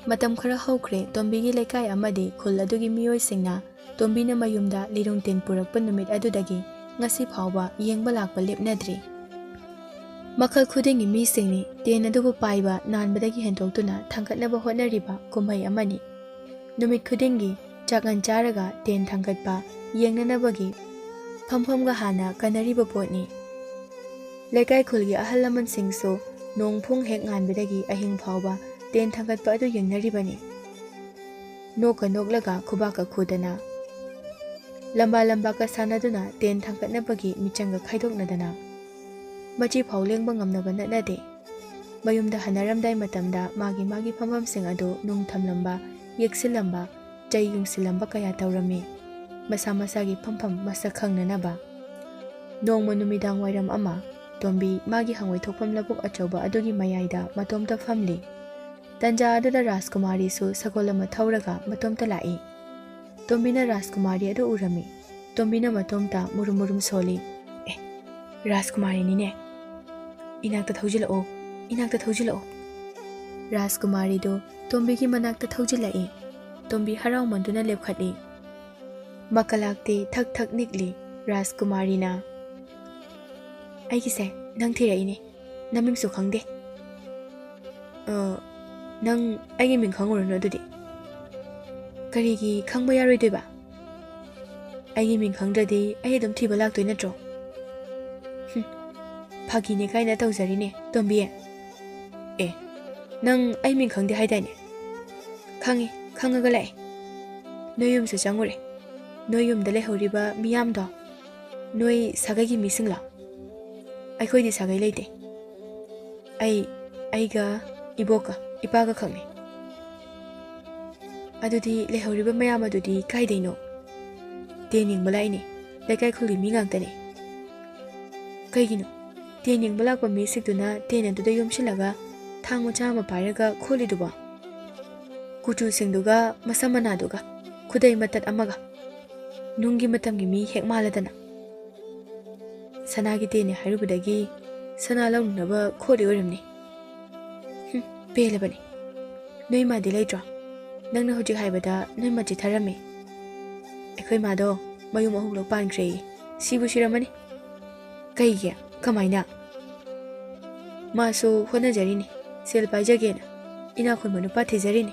ꯃꯇꯝ ꯈꯔ ꯍꯧꯈ꯭ꯔꯦ, ꯇꯣꯝꯕꯤꯒꯤ ꯂꯩꯀꯥꯏ ꯑꯃꯗꯤ ꯈꯨꯜ ꯑꯗꯨꯒꯤ ꯃꯤꯑꯣꯏꯁꯤꯡꯅ ꯇꯣꯝꯕꯤꯅ ꯃꯌꯨꯝꯗ ꯂꯤꯔꯨꯡ ꯇꯤꯟ ꯄꯨꯔꯛꯄ ꯅꯨꯃꯤꯠ ꯑꯗꯨꯗꯒꯤ ꯉꯁꯤ ꯐꯥꯎꯕ ꯌꯦꯡꯕ ꯂꯥꯛꯄ ꯂꯦꯞꯅꯗ꯭ꯔꯤ꯫ ꯃꯈꯜ ꯈꯨꯗꯤꯡꯒꯤ ꯃꯤꯁꯤꯡꯅꯤ ꯇꯦꯟ ꯑꯗꯨꯕꯨ ꯄꯥꯏꯕ ꯅꯥꯟꯕꯗꯒꯤ ꯍꯦꯟꯗꯣꯛꯇꯨꯅ ꯊꯥꯡꯒꯠꯅꯕ ꯍꯣꯠꯅꯔꯤꯕ ꯀꯨꯝꯍꯩ ꯑꯃꯅꯤ꯫ ꯅꯨꯃꯤꯠ ꯈꯨꯗꯤꯡꯒꯤ ꯆꯥꯛꯉꯟ ꯆꯥꯔꯒ ꯇꯦꯟ ꯊꯥꯡꯒꯠꯄ ꯌꯦꯡꯅꯅꯕꯒꯤ ꯐꯝꯐꯝꯒ ꯍꯥꯟꯅ ꯀꯟꯅꯔꯤꯕ ꯄꯣꯠꯅꯤ꯫ ꯂꯩꯀꯥꯏ ꯈꯨꯜꯒꯤ ꯑꯍꯜ ꯂꯃꯟꯁꯤꯡꯁꯨ ꯅꯣꯡ ꯐꯨꯡ ꯍꯦꯛ ꯉꯥꯟꯕꯗꯒꯤ ꯑꯍꯤꯡ ꯐꯥꯎꯕ ꯇꯦꯟ ꯊꯥꯡꯒꯠꯄ ꯑꯗꯨ ꯌꯦꯡꯅꯔꯤꯕꯅꯤ꯫ ꯅꯣꯛꯀ ꯅꯣꯛꯂꯒ ꯈꯨꯕꯥꯛꯀ ꯈꯨꯗꯅ, ꯂꯝꯕꯥ ꯂꯝꯕꯥꯀ ꯁꯥꯟꯅꯗꯨꯅ ꯇꯦꯟ ꯊꯥꯡꯒꯠꯅꯕꯒꯤ ꯃꯤꯆꯪꯒ ꯈꯥꯏꯗꯣꯛꯅꯗꯅ ꯃꯆꯤ ꯐꯥꯎ ꯂꯦꯡꯕ ꯉꯝꯅꯕ ꯅꯠꯅꯗꯦ꯫ ꯃꯌꯨꯝꯗ ꯍꯟꯅꯔꯝꯗꯥꯏ ꯃꯇꯝꯗ ꯃꯥꯒꯤ ꯃꯥꯒꯤ ꯐꯝꯐꯝꯁꯤꯡ ꯑꯗꯨ ꯅꯨꯡ ꯊꯝꯂꯝꯕ, ꯌꯦꯛꯁꯤꯜꯂꯝꯕ, ꯆꯩ ꯌꯨꯡꯁꯤꯜꯂꯝꯕ ꯀꯌꯥ ꯇꯧꯔꯝꯃꯤ꯫ ꯃꯁꯥ ꯃꯁꯥꯒꯤ ꯐꯝꯐꯝ ꯃꯁꯛ ꯈꯪꯅꯅꯕ꯫ ꯅꯣꯡꯃ ꯅꯨꯃꯤꯗꯥꯡ ꯋꯥꯏꯔꯝ ꯑꯃ, ꯇꯣꯝꯕꯤ ꯃꯥꯒꯤ ꯍꯪꯉꯣꯏ ꯊꯣꯛꯐꯝ ꯂꯧꯕꯨꯛ ꯑꯆꯧꯕ ꯑꯗꯨꯒꯤ ꯃꯌꯥꯏꯗ ꯃꯇꯣꯝꯇ ꯐꯝꯂꯤ꯫ ꯇꯟꯖꯥ ꯑꯗꯨꯗ ꯔꯥꯖꯀꯨꯃꯥꯔꯤꯁꯨ ꯁꯒꯣꯜ ꯑꯃ ꯊꯧꯔꯒ ꯃꯇꯣꯝꯇ ꯂꯥꯛꯏ꯫ ꯇꯣꯝꯕꯤꯅ ꯔꯥꯖꯀꯨꯃꯥꯔꯤ ꯑꯗꯨ ꯎꯔꯝꯃꯤ꯫ ꯇꯣꯝꯕꯤꯅ ꯃꯇꯣꯝꯇ ꯃꯨꯔꯨꯝ ꯃꯨꯔꯨꯝ ꯁꯣꯜꯂꯤ꯫ "ꯑꯦ, ꯔꯥꯖꯀꯨꯃꯥꯔꯤꯅꯤꯅꯦ꯫ ꯏꯅꯥꯛꯇ ꯊꯧꯖꯤꯜꯂꯛꯑꯣ, ꯏꯅꯥꯛꯇ ꯊꯧꯖꯤꯜꯂꯛꯑꯣ꯫" ꯔꯥꯖꯀꯨꯃꯥꯔꯤꯗꯨ ꯇꯣꯝꯕꯤꯒꯤ ꯃꯅꯥꯛꯇ ꯊꯧꯖꯤꯜꯂꯛꯏ꯫ ꯇꯣꯝꯕꯤ ꯍꯔꯥꯎꯃꯟꯗꯨꯅ ꯂꯦꯞꯈꯠꯂꯤ꯫ ꯃꯀꯂꯥꯛꯇꯤ ꯊꯛ ꯊꯛ ꯅꯤꯛꯂꯤ꯫ ꯔꯥꯖꯀꯨꯃꯥꯔꯤꯅ, "ꯑꯩꯒꯤꯁꯦ ꯅꯪ ꯊꯤꯔꯛꯏꯅꯦ, ꯅꯃꯤꯡꯁꯨ ꯈꯪꯗꯦ꯫" ꯑ, ꯅꯪ ꯑꯩꯒꯤ ꯃꯤꯡ ꯈꯪꯉꯨꯔꯅꯨ ꯑꯗꯨꯗꯤ꯫ ꯀꯔꯤꯒꯤ ꯈꯪꯕ ꯌꯥꯔꯣꯏꯗꯣꯏꯕ? ꯑꯩꯒꯤ ꯃꯤꯡ ꯈꯪꯗ꯭ꯔꯗꯤ ꯑꯩ ꯑꯗꯨꯝ ꯊꯤꯕ ꯂꯥꯛꯇꯣꯏ ꯅꯠꯇ꯭ꯔꯣ? ꯍꯨꯝ, ꯐꯥꯒꯤꯅꯦ ꯀꯥꯏꯅ ꯇꯧꯖꯔꯤꯅꯦ, ꯇꯣꯝꯕꯤ꯫ ꯑꯦ, ꯅꯪ ꯑꯩ ꯃꯤꯡ ꯈꯪꯗꯦ ꯍꯥꯏꯗꯥꯏꯅꯦ? ꯈꯪꯉꯤ, ꯈꯪꯉꯒ ꯂꯥꯛꯑꯦ꯫ ꯅꯣꯏ ꯌꯨꯝꯁꯨ ꯆꯪꯉꯨꯔꯦ꯫ ꯅꯣꯏ ꯌꯨꯝꯗ ꯂꯩꯍꯧꯔꯤꯕ ꯃꯤꯌꯥꯝꯗꯣ ꯅꯣꯏ ꯁꯥꯒꯩꯒꯤ ꯃꯤꯁꯤꯡꯂꯣ? ꯑꯩꯈꯣꯏꯗꯤ ꯁꯥꯒꯩ ꯂꯩꯇꯦ꯫ ꯑꯩ, ꯑꯩꯒ ꯏꯕꯣꯛꯀ ꯏꯄꯥꯒ ꯈꯛꯅꯤ꯫ ꯑꯗꯨꯗꯤ ꯂꯩꯍꯧꯔꯤꯕ ꯃꯌꯥꯝ ꯑꯗꯨꯗꯤ ꯀꯥꯏꯗꯩꯅꯣ? ꯇꯦꯟ ꯌꯦꯡꯕ ꯂꯥꯛꯏꯅꯦ꯫ ꯂꯩꯀꯥꯏ ꯈꯨꯜꯒꯤ ꯃꯤ ꯉꯥꯛꯇꯅꯦ꯫ ꯀꯩꯒꯤꯅꯣ? ꯇꯦꯟ ꯌꯦꯡꯕ ꯂꯥꯛꯄ ꯃꯤꯁꯤꯡꯗꯨꯅ ꯇꯦꯟ ꯑꯗꯨꯗ ꯌꯣꯝꯁꯤꯜꯂꯒ ꯊꯥꯡ ꯃꯆꯥ ꯑꯃ ꯄꯥꯏꯔꯒ ꯈꯣꯠꯂꯤꯗꯨꯕꯣ? ꯀꯨꯆꯨꯁꯤꯡꯗꯨꯒ ꯃꯁꯝ ꯃꯅꯥꯗꯨꯒ ꯈꯨꯗꯩ ꯃꯇꯠ ꯑꯃꯒ꯫ ꯅꯨꯡꯒꯤ ꯃꯇꯝꯒꯤ ꯃꯤ ꯍꯦꯛ ꯃꯥꯜꯂꯗꯅ꯫ ꯁꯅꯥꯒꯤ ꯇꯦꯟꯅꯦ ꯍꯥꯏꯔꯨꯕꯗꯒꯤ ꯁꯅꯥ ꯂꯧꯅꯅꯕ ꯈꯣꯠꯂꯤ ꯑꯣꯏꯔꯝꯅꯤ꯫ ꯍꯨꯝ, ꯄꯦꯜꯂꯕꯅꯤ꯫ ꯅꯣꯏ ꯃꯥꯗꯤ ꯂꯩꯇ꯭ꯔꯣ? ꯅꯪꯅ ꯍꯧꯖꯤꯛ ꯍꯥꯏꯕꯗ ꯅꯣꯏ ꯃꯥ ꯆꯤꯠꯊꯔꯝꯃꯤ꯫ ꯑꯩꯈꯣꯏ ꯃꯥꯗꯣ ꯃꯌꯨꯝ ꯑꯍꯨꯝꯂꯛ ꯄꯥꯟꯈ꯭ꯔꯦꯌꯦ꯫ ꯁꯤꯕꯨ ꯁꯤꯔꯝꯃꯅꯤ꯫ ꯀꯩꯒꯤ? ꯀꯃꯥꯏꯅ? ꯃꯥꯁꯨ ꯍꯣꯠꯅꯖꯔꯤꯅꯤ, ꯁꯦꯜ ꯄꯥꯏꯖꯒꯦꯅ꯫ ꯏꯅꯥꯛ ꯈꯨꯟꯕ ꯅꯨꯄꯥ ꯊꯤꯖꯔꯤꯅꯤ꯫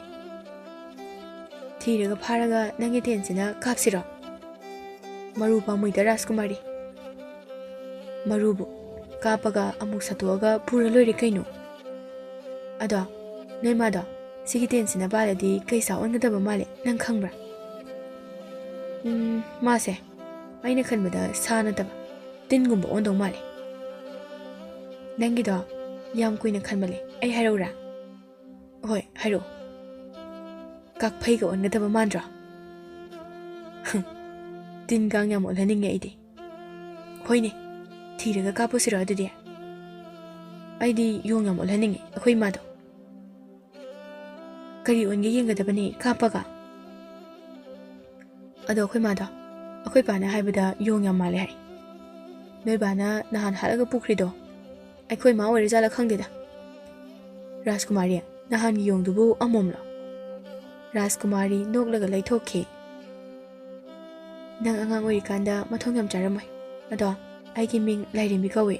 ꯊꯤꯔꯒ ꯐꯥꯔꯒ ꯅꯪꯒꯤ ꯇꯦꯟꯁꯤꯅ ꯀꯥꯞꯁꯤꯔꯣ? ꯃꯔꯨ ꯄꯥꯝꯃꯣꯏꯗ ꯔꯥꯖꯀꯨꯃꯥꯔꯤ꯫ ꯃꯔꯨꯕꯨ ꯀꯥꯞꯄꯒ ꯑꯃꯨꯛ ꯁꯠꯇꯣꯛꯑꯒ ꯄꯨꯔ ꯂꯣꯏꯔꯦ ꯀꯩꯅꯣ꯫ ꯑꯗꯣ ꯅꯣꯏ ꯃꯥꯗꯣ ꯁꯤꯒꯤ ꯇꯦꯟꯁꯤꯅ ꯕꯥꯜꯂꯗꯤ ꯀꯩ ꯁꯥ ꯑꯣꯟꯒꯗꯕ ꯃꯥꯜꯂꯦ, ꯅꯪ ꯈꯪꯕ꯭ꯔꯥ? ꯎꯝ, ꯃꯥꯁꯦ ꯑꯩꯅ ꯈꯟꯕꯗ ꯁꯥ ꯅꯠꯇꯕ ꯇꯤꯟꯒꯨꯝꯕ ꯑꯣꯟꯗꯧ ꯃꯥꯜꯂꯦ꯫ ꯅꯪꯒꯤꯗꯣ ꯌꯥꯝ ꯀꯨꯏꯅ ꯈꯟꯃꯜꯂꯦ, ꯑꯩ ꯍꯥꯏꯔꯛꯎꯔꯥ? ꯍꯣꯏ, ꯍꯥꯏꯔꯛꯑꯣ꯫ ꯀꯥꯛꯐꯩꯒ ꯑꯣꯟꯒꯗꯕ ꯃꯥꯟꯗ꯭ꯔꯣ? ꯇꯤꯟ ꯀꯥꯡ ꯌꯥꯝ ꯑꯣꯜꯍꯟꯅꯤꯡꯉꯦ ꯑꯩꯗꯤ꯫ ꯍꯣꯏꯅꯦ, ꯊꯤꯔꯒ ꯀꯥꯞꯄꯨꯁꯤꯔꯣ ꯑꯗꯨꯗꯤ? ꯑꯩꯗꯤ ꯌꯣꯡ ꯌꯥꯝ ꯑꯣꯜꯍꯟꯅꯤꯡꯉꯦ ꯑꯩꯈꯣꯏ ꯏꯃꯥꯗꯣ꯫ ꯀꯔꯤ ꯑꯣꯟꯒꯦ ꯌꯦꯡꯒꯗꯕꯅꯤ ꯀꯥꯞꯄꯒ꯫ ꯑꯗꯣ ꯑꯩꯈꯣꯏ ꯃꯥꯗꯣ, ꯑꯩꯈꯣꯏ ꯄꯥꯅ ꯍꯥꯏꯕꯗ ꯌꯣꯡ ꯌꯥꯝ ꯃꯥꯜꯂꯦ ꯍꯥꯏ꯫ ꯅꯣꯏ ꯕꯥꯅ ꯅꯍꯥꯟ ꯍꯥꯠꯂꯒ ꯄꯨꯈ꯭ꯔꯤꯗꯣ ꯑꯩꯈꯣꯏ ꯃꯥ ꯑꯣꯏꯔꯖꯥꯠꯂ ꯈꯪꯗꯦꯗ꯫ ꯔꯥꯖꯀꯨꯃꯥꯔꯤ, ꯅꯍꯥꯟꯒꯤ ꯌꯣꯡꯗꯨꯕꯨ ꯑꯃꯣꯝꯂꯣ? ꯔꯥꯖꯀꯨꯃꯥꯔꯤ ꯅꯣꯛꯂꯒ ꯂꯩꯊꯣꯛꯈꯤ꯫ ꯅꯪ ꯑꯉꯥꯡ ꯑꯣꯏꯔꯤꯀꯥꯟꯗ ꯃꯊꯣꯡ ꯌꯥꯝ ꯆꯥꯔꯝꯃꯣꯏ꯫ ꯑꯗꯣ ꯑꯩꯒꯤ ꯃꯤꯡ ꯂꯥꯏꯔꯦꯝꯕꯤ ꯀꯧꯏ꯫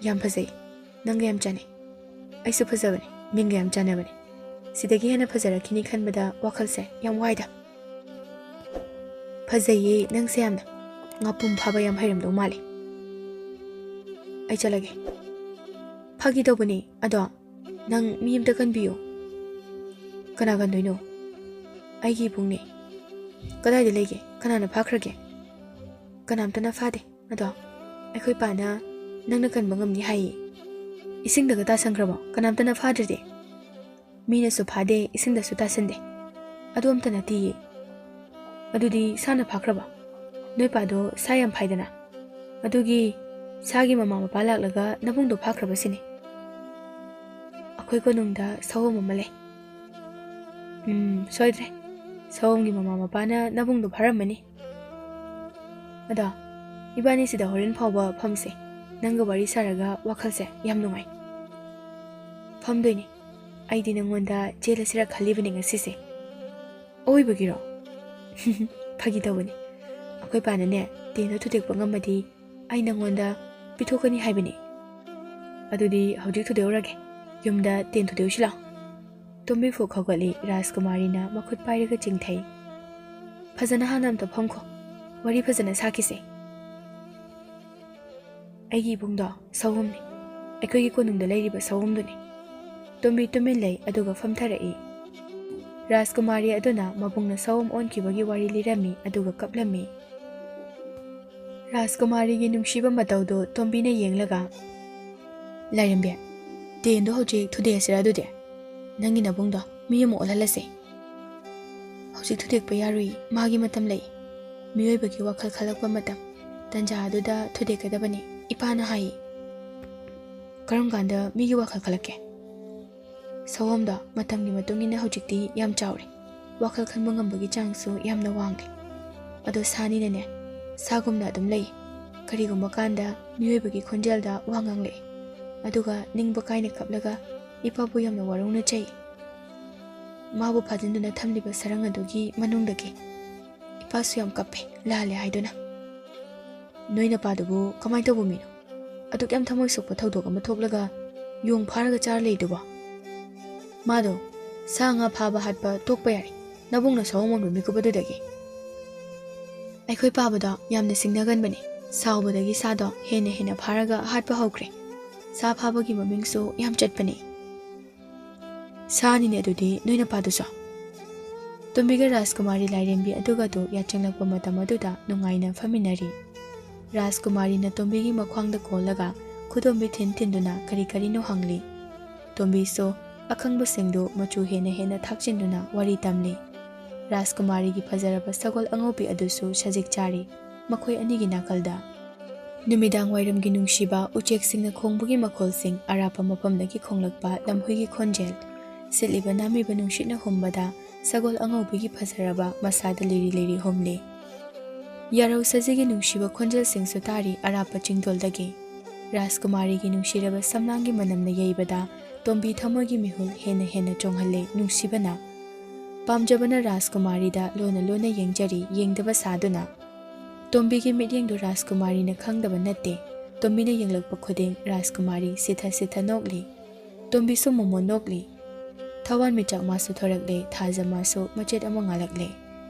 ꯌꯥꯝ ꯐꯖꯩ꯫ ꯅꯪꯒ ꯌꯥꯝ ꯆꯥꯅꯩ꯫ ꯑꯩꯁꯨ ꯐꯖꯕꯅꯦ, ꯃꯤꯡꯒ ꯌꯥꯝ ꯆꯥꯟꯅꯕꯅꯦ꯫ ꯁꯤꯗꯒꯤ ꯍꯦꯟꯅ ꯐꯖꯔꯛꯈꯤꯅꯤ ꯈꯟꯕꯗ ꯋꯥꯈꯜꯁꯦ ꯌꯥꯝ ꯋꯥꯏꯗ꯫ ꯐꯖꯩꯌꯦ ꯅꯪꯁꯦ ꯌꯥꯝꯅ꯫ ꯉꯥꯄꯨꯝ ꯐꯥꯕ ꯌꯥꯝ ꯍꯩꯔꯝꯗꯧ ꯃꯥꯜꯂꯦ꯫ ꯑꯩ ꯆꯠꯂꯒꯦ꯫ ꯐꯥꯒꯤ ꯇꯧꯕꯅꯦ, ꯑꯗꯣ ꯅꯪ ꯃꯤ ꯑꯝꯇ ꯀꯟꯕꯤꯌꯨ꯫ ꯀꯅꯥ ꯀꯟꯗꯣꯏꯅꯣ? ꯑꯩꯒꯤ ꯏꯕꯨꯡꯅꯦ꯫ ꯀꯗꯥꯏꯗ ꯂꯩꯒꯦ? ꯀꯅꯥꯅ ꯐꯥꯈ꯭ꯔꯒꯦ? ꯀꯅꯥꯝꯇꯅ ꯐꯥꯗꯦ꯫ ꯑꯗꯣ ꯑꯩꯈꯣꯏ ꯄꯥꯅ ꯅꯪꯅ ꯀꯟꯕ ꯉꯝꯅꯤ ꯍꯥꯏꯌꯦ꯫ ꯏꯁꯤꯡꯗꯒ ꯇꯥꯁꯟꯈ꯭ꯔꯕꯣ? ꯀꯅꯥꯝꯇꯅ ꯐꯥꯗ꯭ꯔꯗꯤ꯫ ꯃꯤꯅꯁꯨ ꯐꯥꯗꯦ, ꯏꯁꯤꯡꯗꯁꯨ ꯇꯥꯁꯟꯗꯦ꯫ ꯑꯗꯨ ꯑꯝꯇ ꯅꯠꯇꯤꯌꯦ꯫ ꯑꯗꯨꯗꯤ ꯁꯥꯅ ꯐꯥꯈ꯭ꯔꯕꯣ? ꯅꯣꯏ ꯄꯥꯗꯣ ꯁꯥ ꯌꯥꯝ ꯐꯥꯏꯗꯅ꯫ ꯑꯗꯨꯒꯤ ꯁꯥꯒꯤ ꯃꯃꯥ ꯃꯄꯥ ꯂꯥꯛꯂꯒ ꯅꯕꯨꯡꯗꯣ ꯐꯥꯈ꯭ꯔꯕ ꯁꯤꯅꯤ꯫ ꯑꯩꯈꯣꯏ ꯀꯣꯅꯨꯡꯗ ꯁꯑꯣꯝ ꯑꯃ ꯂꯩ꯫ ꯎꯝ, ꯁꯣꯏꯗ꯭ꯔꯦ꯫ ꯁꯑꯣꯝꯒꯤ ꯃꯃꯥ ꯃꯄꯥꯅ ꯅꯕꯨꯡꯗꯣ ꯐꯥꯔꯝꯃꯅꯤ꯫ ꯑꯗꯣ ꯏꯕꯥꯅꯤ ꯁꯤꯗ ꯍꯣꯔꯦꯟ ꯐꯥꯎꯕ ꯐꯝꯁꯦ꯫ ꯅꯪꯒ ꯋꯥꯔꯤ ꯁꯥꯔꯒ ꯋꯥꯈꯜꯁꯦ ꯌꯥꯝ ꯅꯨꯡꯉꯥꯏ꯫ ꯐꯝꯗꯣꯏꯅꯦ꯫ ꯑꯩꯗꯤ ꯅꯪꯉꯣꯟꯗ ꯆꯦꯜꯂꯁꯤꯔ ꯈꯜꯂꯤꯕꯅꯦ ꯉꯁꯤꯁꯦ꯫ ꯑꯣꯏꯕꯒꯤꯔꯣ? ꯐꯥꯒꯤ ꯇꯧꯕꯅꯦ꯫ ꯑꯩꯈꯣꯏ ꯄꯥꯅꯅꯦ, ꯇꯦꯟꯗꯣ ꯊꯨꯗꯦꯛꯄ ꯉꯝꯃꯗꯤ ꯑꯩ ꯅꯪꯉꯣꯟꯗ ꯄꯤꯊꯣꯛꯀꯅꯤ ꯍꯥꯏꯕꯅꯦ꯫ ꯑꯗꯨꯗꯤ ꯍꯧꯖꯤꯛ ꯊꯨꯗꯦꯛꯎꯔꯒꯦ꯫ ꯌꯨꯝꯗ ꯇꯦꯟ ꯊꯨꯗꯦꯛꯎꯁꯤ ꯂꯥꯎ꯫ ꯇꯣꯝꯕꯤ ꯐꯨꯛ ꯍꯧꯒꯠꯂꯤ꯫ ꯔꯥꯖꯀꯨꯃꯥꯔꯤꯅ ꯃꯈꯨꯠ ꯄꯥꯏꯔꯒ ꯆꯤꯡꯊꯩ꯫ ꯐꯖꯅ ꯍꯥꯟꯅ ꯑꯝꯇ ꯐꯝꯈꯣ꯫ ꯋꯥꯔꯤ ꯐꯖꯅ ꯁꯥꯈꯤꯁꯦ꯫ ꯑꯩꯒꯤ ꯏꯕꯨꯡꯗꯣ ꯁꯑꯣꯝꯅꯤ꯫ ꯑꯩꯈꯣꯏꯒꯤ ꯀꯣꯅꯨꯡꯗ ꯂꯩꯔꯤꯕ ꯁꯑꯣꯝꯗꯨꯅꯤ꯫ ꯇꯣꯝꯕꯤ ꯇꯨꯃꯤꯟ ꯂꯩ, ꯑꯗꯨꯒ ꯐꯝꯊꯔꯛꯏ꯫ ꯔꯥꯖꯀꯨꯃꯥꯔꯤ ꯑꯗꯨꯅ ꯃꯕꯨꯡꯅ ꯁꯑꯣꯝ ꯑꯣꯟꯈꯤꯕꯒꯤ ꯋꯥꯔꯤ ꯂꯤꯔꯝꯃꯤ, ꯑꯗꯨꯒ ꯀꯞꯂꯝꯃꯤ꯫ ꯔꯥꯖꯀꯨꯃꯥꯔꯤꯒꯤ ꯅꯨꯡꯁꯤꯕ ꯃꯇꯧꯗꯨ ꯇꯣꯝꯕꯤꯅ ꯌꯦꯡꯂꯒ, "ꯂꯥꯏꯔꯦꯝꯕꯤ, ꯇꯦꯟꯗꯣ ꯍꯧꯖꯤꯛ ꯊꯨꯗꯦꯛꯑꯁꯤꯔ ꯑꯗꯨꯗꯤ? ꯅꯪꯒꯤ ꯅꯕꯨꯡꯗꯣ ꯃꯤ ꯑꯃ ꯑꯣꯜꯍꯜꯂꯁꯦ꯫ ꯍꯧꯖꯤꯛ ꯊꯨꯗꯦꯛꯄ ꯌꯥꯔꯨꯏ, ꯃꯥꯒꯤ ꯃꯇꯝ ꯂꯩ꯫ ꯃꯤꯑꯣꯏꯕꯒꯤ ꯋꯥꯈꯜ ꯈꯜꯂꯛꯄ ꯃꯇꯝ, ꯇꯟꯖꯥ ꯑꯗꯨꯗ ꯊꯨꯗꯦꯛꯀꯗꯕꯅꯤ, ꯏꯄꯥꯅ ꯍꯥꯏ꯫" "ꯀꯔꯝ ꯀꯥꯟꯗ ꯃꯤꯒꯤ ꯋꯥꯈꯜ ꯈꯜꯂꯛꯀꯦ?" "ꯁꯑꯣꯝꯗꯣ ꯃꯇꯝꯒꯤ ꯃꯇꯨꯡ ꯏꯟꯅ ꯍꯧꯖꯤꯛꯇꯤ ꯌꯥꯝ ꯆꯥꯎꯔꯦ꯫ ꯋꯥꯈꯜ ꯈꯟꯕ ꯉꯝꯕꯒꯤ ꯆꯥꯡꯁꯨ ꯌꯥꯝꯅ ꯋꯥꯡꯂꯦ꯫ ꯑꯗꯣ ꯁꯥꯅꯤꯅꯅꯦ, ꯁꯥꯒꯨꯝꯅ ꯑꯗꯨꯝ ꯂꯩ꯫ ꯀꯔꯤꯒꯨꯝꯕ ꯀꯥꯟꯗ ꯃꯤꯑꯣꯏꯕꯒꯤ ꯈꯣꯟꯖꯦꯜꯗ ꯋꯥ ꯉꯥꯡꯂꯛꯑꯦ꯫ ꯑꯗꯨꯒ ꯅꯤꯡꯕ ꯀꯥꯏꯅ ꯀꯞꯂꯒ ꯏꯄꯥꯕꯨ ꯌꯥꯝꯅ ꯋꯥꯔꯧꯅ ꯆꯩ꯫ ꯃꯥꯕꯨ ꯐꯥꯖꯤꯟꯗꯨꯅ ꯊꯝꯂꯤꯕ ꯁꯔꯪ ꯑꯗꯨꯒꯤ ꯃꯅꯨꯡꯗꯒꯤ ꯏꯄꯥꯁꯨ ꯌꯥꯝ ꯀꯞꯄꯦ, ꯂꯥꯜꯂꯦ ꯍꯥꯏꯗꯨꯅ꯫" "ꯅꯣꯏ ꯅꯄꯥꯗꯨꯕꯨ ꯀꯃꯥꯏꯅ ꯇꯧꯕ ꯃꯤꯅꯣ? ꯑꯗꯨꯛ ꯌꯥꯝ ꯊꯃꯣꯏ ꯁꯣꯛꯄ ꯊꯧꯗꯣꯛ ꯑꯃ ꯊꯣꯛꯂꯒ ꯌꯣꯡ ꯐꯥꯔꯒ ꯆꯥꯔ ꯂꯩꯗꯨꯕꯣ? ꯃꯥꯗꯣ ꯁꯥ ꯉꯥ ꯐꯥꯕ ꯍꯥꯠꯄ ꯇꯣꯛꯄ ꯌꯥꯔꯦ, ꯅꯕꯨꯡꯅ ꯁꯑꯣꯝ ꯑꯣꯟꯕ ꯃꯤꯀꯨꯞ ꯑꯗꯨꯗꯒꯤ꯫ ꯑꯩꯈꯣꯏ ꯄꯥꯕꯗꯣ ꯌꯥꯝꯅ ꯁꯤꯡꯅꯒꯟꯕꯅꯦ꯫ ꯁꯥꯎꯕꯗꯒꯤ ꯁꯥꯗꯣ ꯍꯦꯟꯅ ꯍꯦꯟꯅ ꯐꯥꯔꯒ ꯍꯥꯠꯄ ꯍꯧꯈ꯭ꯔꯦ꯫ ꯁꯥ ꯐꯥꯕꯒꯤ ꯃꯃꯤꯡꯁꯨ ꯌꯥꯝ ꯆꯠꯄꯅꯦ꯫ ꯁꯥꯅꯤꯅꯦ ꯑꯗꯨꯗꯤ ꯅꯣꯏ ꯅꯄꯥꯗꯨꯁꯨ꯫ ꯇꯣꯝꯕꯤꯒ ꯔꯥꯖꯀꯨꯃꯥꯔꯤ ꯂꯥꯏꯔꯦꯝꯕꯤ ꯑꯗꯨꯒꯗꯨ ꯌꯥꯆꯪꯂꯛꯄ ꯃꯇꯝ ꯑꯗꯨꯗ ꯅꯨꯡꯉꯥꯏꯅ ꯐꯝꯃꯤꯟꯅꯔꯤ꯫ ꯔꯥꯖꯀꯨꯃꯥꯔꯤꯅ ꯇꯣꯝꯕꯤꯒꯤ ꯃꯈ꯭ꯋꯥꯡꯗ ꯀꯣꯜꯂꯒ ꯈꯨꯗꯣꯝꯕꯤ ꯊꯤꯟ ꯊꯤꯟꯗꯨꯅ ꯀꯔꯤ ꯀꯔꯤꯅꯣ ꯍꯪꯂꯤ꯫ ꯇꯣꯝꯕꯤꯁꯨ ꯑꯈꯪꯕꯁꯤꯡꯗꯨ ꯃꯆꯨ ꯍꯦꯟꯅ ꯍꯦꯟꯅ ꯊꯥꯛꯆꯤꯟꯗꯨꯅ ꯋꯥꯔꯤ ꯇꯝꯂꯤ꯫ ꯔꯥꯖꯀꯨꯃꯥꯔꯤꯒꯤ ꯐꯖꯔꯕ ꯁꯒꯣꯜ ꯑꯉꯧꯕꯤ ꯑꯗꯨꯁꯨ ꯁꯖꯤꯛ ꯆꯥꯔꯤ꯫ ꯃꯈꯣꯏ ꯑꯅꯤꯒꯤ ꯅꯥꯀꯜꯗ ꯅꯨꯃꯤꯗꯥꯡ ꯋꯥꯏꯔꯝꯒꯤ ꯅꯨꯡꯁꯤꯕ ꯎꯆꯦꯛꯁꯤꯡꯅ ꯈꯣꯡꯕꯒꯤ ꯃꯈꯣꯜꯁꯤꯡ, ꯑꯔꯥꯞꯄ ꯃꯐꯝꯗꯒꯤ ꯈꯣꯡꯂꯛꯄ ꯂꯝꯍꯨꯏꯒꯤ ꯈꯣꯟꯖꯦꯜ, ꯁꯤꯠꯂꯤꯕ ꯅꯥꯃꯤꯕ ꯅꯨꯡꯁꯤꯠꯅ ꯍꯨꯝꯕꯗ ꯁꯒꯣꯜ ꯑꯉꯧꯕꯤꯒꯤ ꯐꯖꯔꯕ ꯃꯁꯥꯗ ꯂꯤꯔꯤ ꯂꯤꯔꯤ ꯍꯨꯝꯂꯤ꯫ ꯌꯥꯔꯧ ꯁꯖꯤꯒꯤ ꯅꯨꯡꯁꯤꯕ ꯈꯣꯟꯖꯦꯜꯁꯤꯡꯁꯨ ꯇꯥꯔꯤ ꯑꯔꯥꯞꯄ ꯆꯤꯡꯗꯣꯜꯗꯒꯤ꯫ ꯔꯥꯖꯀꯨꯃꯥꯔꯤꯒꯤ ꯅꯨꯡꯁꯤꯔꯕ ꯁꯝꯂꯥꯡꯒꯤ ꯃꯅꯝꯅ ꯌꯩꯕꯗ ꯇꯣꯝꯕꯤ ꯊꯃꯣꯏꯒꯤ ꯃꯤꯍꯨꯜ ꯍꯦꯟꯅ ꯍꯦꯟꯅ ꯆꯣꯡꯍꯜꯂꯦ ꯅꯨꯡꯁꯤꯕꯅ꯫ ꯄꯥꯝꯖꯕꯅ ꯔꯥꯖꯀꯨꯃꯥꯔꯤꯗ ꯂꯣꯟꯅ ꯂꯣꯟꯅ ꯌꯦꯡꯖꯔꯤ, ꯌꯦꯡꯗꯕ ꯁꯥꯗꯨꯅ꯫ ꯇꯣꯝꯕꯤꯒꯤ ꯃꯤꯠꯌꯦꯡꯗꯨ ꯔꯥꯖꯀꯨꯃꯥꯔꯤꯅ ꯈꯪꯗꯕ ꯅꯠꯇꯦ꯫ ꯇꯣꯝꯕꯤꯅ ꯌꯦꯡꯂꯛꯄ ꯈꯨꯗꯤꯡ ꯔꯥꯖꯀꯨꯃꯥꯔꯤ ꯁꯤꯊ ꯁꯤꯊ ꯅꯣꯛꯂꯤ꯫ ꯇꯣꯝꯕꯤꯁꯨ ꯃꯣꯃꯣꯟ ꯅꯣꯛꯂꯤ꯫ ꯊꯋꯥꯟꯃꯤꯆꯥꯛ ꯃꯥꯁꯨ ꯊꯣꯔꯛꯂꯦ, ꯊꯥꯖ ꯃꯥꯁꯨ ꯃꯆꯦꯠ ꯑꯃ ꯉꯥꯜꯂꯛꯂꯦ꯫